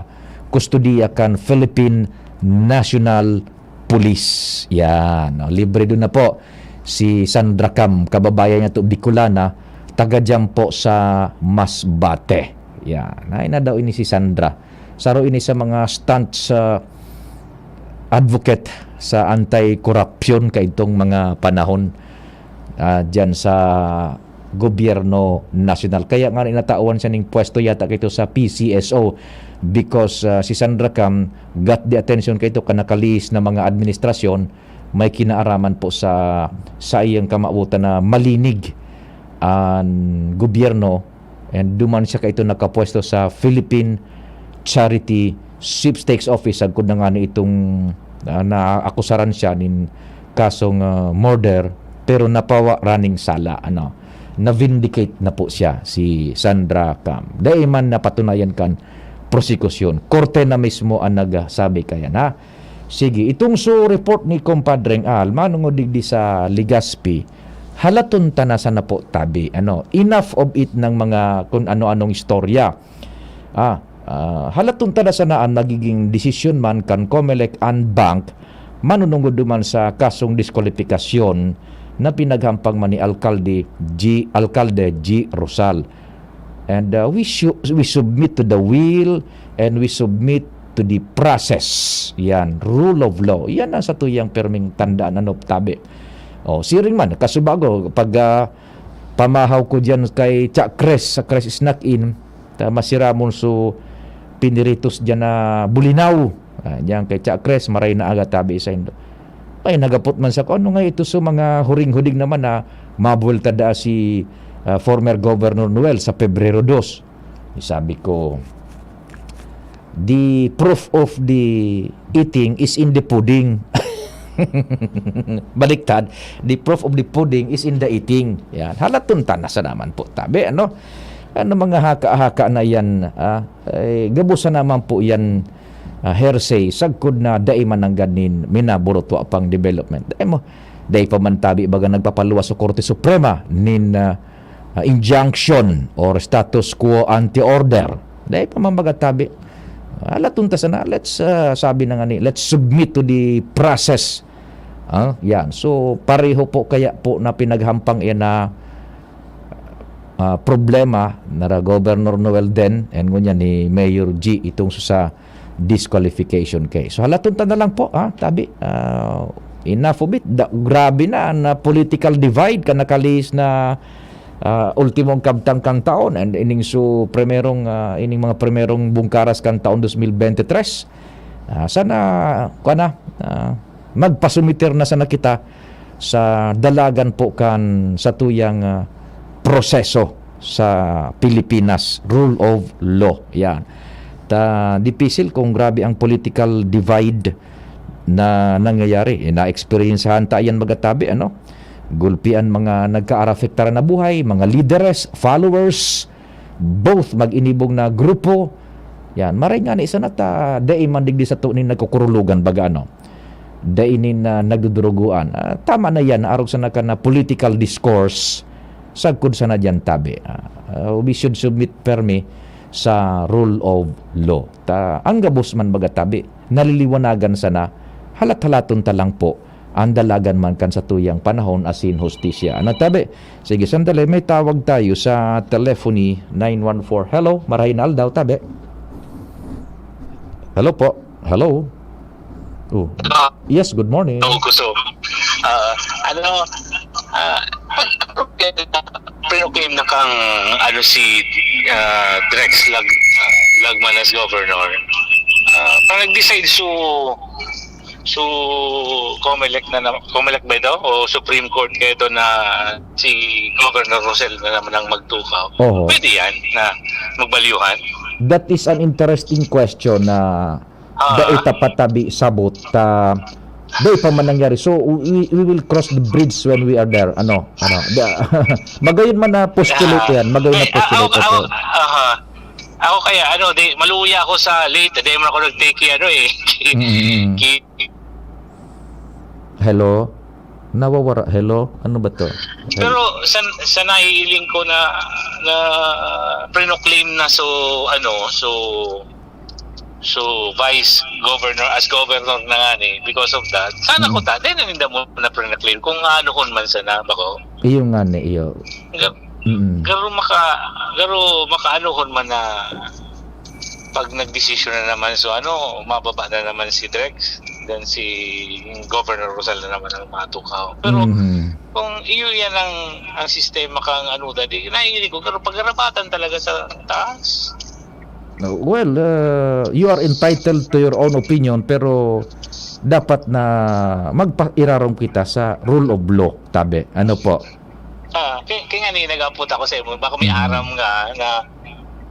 kustodiya kan Philippine National Police. Yan, no? Libre doon na po si Sandra Cam, kababayan niya to, Bicolana, taga dyan po sa Masbate. Yan, ay na daw ini si Sandra. Saro ini sa mga staunch, ah, advocate sa anti-corruption kaitong mga panahon, ah, dyan sa gobyerno nasyonal. Kaya nga inatawan siya ning pwesto yata kito sa P C S O because, ah, si Sandra Cam got the attention kaito kan nakalihis na mga administrasyon may kinaaraman po sa, sa iyang kamawotan na malinig an gobyerno, and duman siya kaito nakapwesto sa Philippine Charity Sweepstakes Office, sagkod na ngani itong, ah, naakusaran siya nin kasong, ah, murder, pero napawa raning sala, ano. Na-vindicate na po siya, si Sandra Cam. Dai man napatunayan kan prosekusyon. Korte na mismo ang nagsabi kaya na. Sige, itong so report ni Compadreng Al, manungod digdi sa Legazpi, halaton ta na sana po tabi. Ano, enough of it ng mga kun ano-anong istorya. Ah, ah, halaton ta na sana ang nagiging desisyon man kan Comelec and Bank, manunungod duman sa kasong diskwalipikasyon na pinaghampang man ni Alkalde G, Alkalde G Rosal. And, uh, we shu-, we submit to the will and we submit to the process. Yan, rule of law. Yan ang satuyang perming tandaan, ano, tabi. Oh, siring man, kasubago, pag, ah, pamahaw ko diyan kay Cha Cres sa Cres Snack Inn, ta masiramon so piniritos diyan na bulinaw. Ah, diyan kay Cha Cres, maray na aga tabi sa indo. Ay, nagapot man sa ko, "Ano nga ito so mga huring-hudig naman na mabuwelta daa si, ah, former Governor Noel sa Pebrero dos?" Sabi ko, "The proof of the eating is in the pudding." Baliktad, "The proof of the pudding is in the eating." Yan. Halaton ta na sa naman po, tabi, ano? Ano mga haka-haka na yan, ah? Eh, gabos na naman po yan, ah, hearsay, sagkod na dai man nanggad nin minaburot, wa pang development. Dai mo, dai pa man tabi baga nagpapaluwas sa Korte Suprema nin, ah, ah, injunction or status quo ante order. Dai pa man baga tabi. Halaton ta sana, let's, ah, sabi na nga ni, let's submit to the process. Ah, yan. So, pareho po kaya po na pinaghampang yan na, ah, problema na ra Governor Noel Den and ngunyan ni Mayor G itong sa disqualification case. So, halaton ta na lang po, ah, tabi. Ah, enough of it. Da-, grabe na ang, ah, political divide kan nakalihis na, ah, ultimong kabtang kan taon and ining su-, primerong, ah, ining mga primerong bungkaras kan taon dos mil bente tres. Ah, sana, kuwan na, ah, magpasumiter na sana kita sa dalagan po kan satuyang, ah, proseso sa Pilipinas, rule of law. Yan. Ta, dipisil kung grabe ang political divide na nangyayari. Eh, naeksperyensyahan ta yan, magatabi, ano? Gulpi an mga nagkaarapektaran na buhay, mga lideres, followers, both mag-inibong na grupo. Yan, maray ngani sana ta dai man digdi sato nin nagkukurulogan, baga ano, dai nin, ah, nagdudurugoan. Ah, tama na yan, arog sana kan na political discourse, sagkod sana diyan tabi. Ah, ah, we should submit permi sa rule of law. Ta, ang gabos man baga tabi, naliliwanagan sana, halat-halaton ta lang po, ang dalagan man kan satuyang panahon asin hustisya. Ano, tabi? Sige, sandali, may tawag tayo sa telephony, nine one four. Hello, marahay na aldaw, tabi. Hello po. Hello. Oh. Hello. Yes, good morning. Hello, Kuso. Ah, ano, ah, pinoclaim na kang, ano, si, ah, Drex Lag-, ah, Lagman as governor. Ah, parang nag-decide so, so, Comelec na, na, Comelec ba ito? O Supreme Court kaya ito na si Governor Rosel na naman ang magtukaw? Oho. Pwede yan na magbalyuhan? That is an interesting question na Ah. dai ta patabi sabot ta dai pa man nangyari. So, we, we will cross the bridge when we are there. Ano? Ano? Da, magayon man na postulate Ah. yan. Magayon na Eh, ah, postulate ako, ako, ito. aha. Ako kaya, ano, di, maluya ako sa late. Di man ako nag-take, ano, eh. Mm-mm. Ki- Hello? Nawawara. Hello? Ano ba to? Hello? Pero sa, sa naiiling ko na, na pinoclaim na so, ano, so, So, vice governor, as governor na nga ni, because of that, sana ko ta, then ninda mo na pre-clear kung aanuhon man sana, bako. Iyo nga ni iyo. Ga- Mm. Garo maka, garo makaanuhon man na pag nagdesisyon na naman, so ano, mababa na naman si Drex, then si Governor Rosal na naman ang matukaw. Pero Mhm. kung iyo yan ang, ang sistema kang ano, dati, naiinig ko, pero pagarabatan talaga sa taas. No, well, uh, you are entitled to your own opinion, pero dapat na magpairarom kita sa rule of law, tabi. Ano po? Ah, kay, kay nga ni nag-ampot ako sa imo, baka may Mhm. aram nga na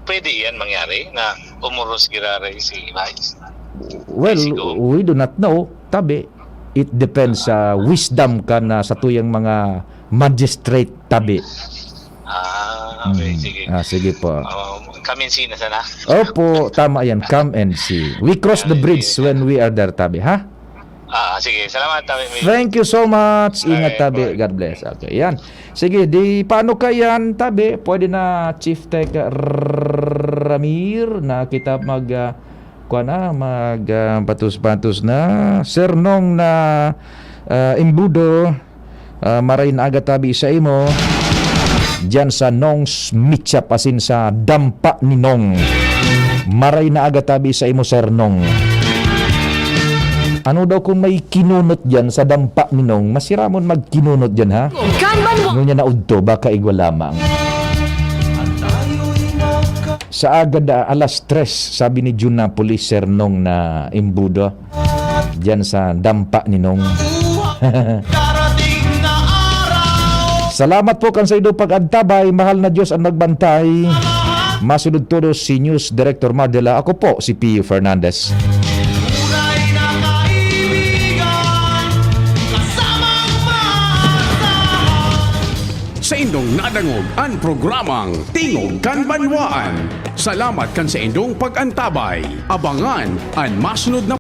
pwede yan mangyari, na umuros giraray si Vice. Well, Sige. We do not know, tabi. It depends sa wisdom kan, ah, satuyang mga magistrate, tabi. Ah, okay, Mm. sige. Ah, sige po. Um, kami sina sana. Opo, tama yan. Come and see. We cross the bridge when we are there, tabi, ha? Ah, sige. Salamat, Tabi. Thank you so much. Ingat, Alright, tabi. bye. God bless. Okay, yan. Sige, di paano ka yan, tabi? Pwede na, Chief Tech Ramir, na kita mag, ah, kuha na, mag, ah, batos-batos na. Sir Nong na, ah, Imbudo, ah, maray na aga tabi sa imo. Diyan sa Nong's Meat Shop, asin sa Dampa ni Nong. Maray na aga tabi sa imo, Sir Nong. Ano daw kung may kinunot diyan sa Dampa ni Nong? Masiramon magkinunot diyan, ha? Kanban mo. Ngunyan na udto, baka igwa lamang. Sa aga da, alas tres, sabi ni Jun Napoli, Sir Nong na Imbudo. Diyan sa Dampa ni Nong. Salamat po kan saindo pag-antabay. Mahal na Diyos ang magbantay. Masunod todos si News Director Mar de la. Ako po si Pio Fernandez. Tunay na kaibigan, kasamang maasahan. Saindong nadangog an programang Tingog kan Banwaan. Salamat kan saindong pag-antabay. Abangan an masunod na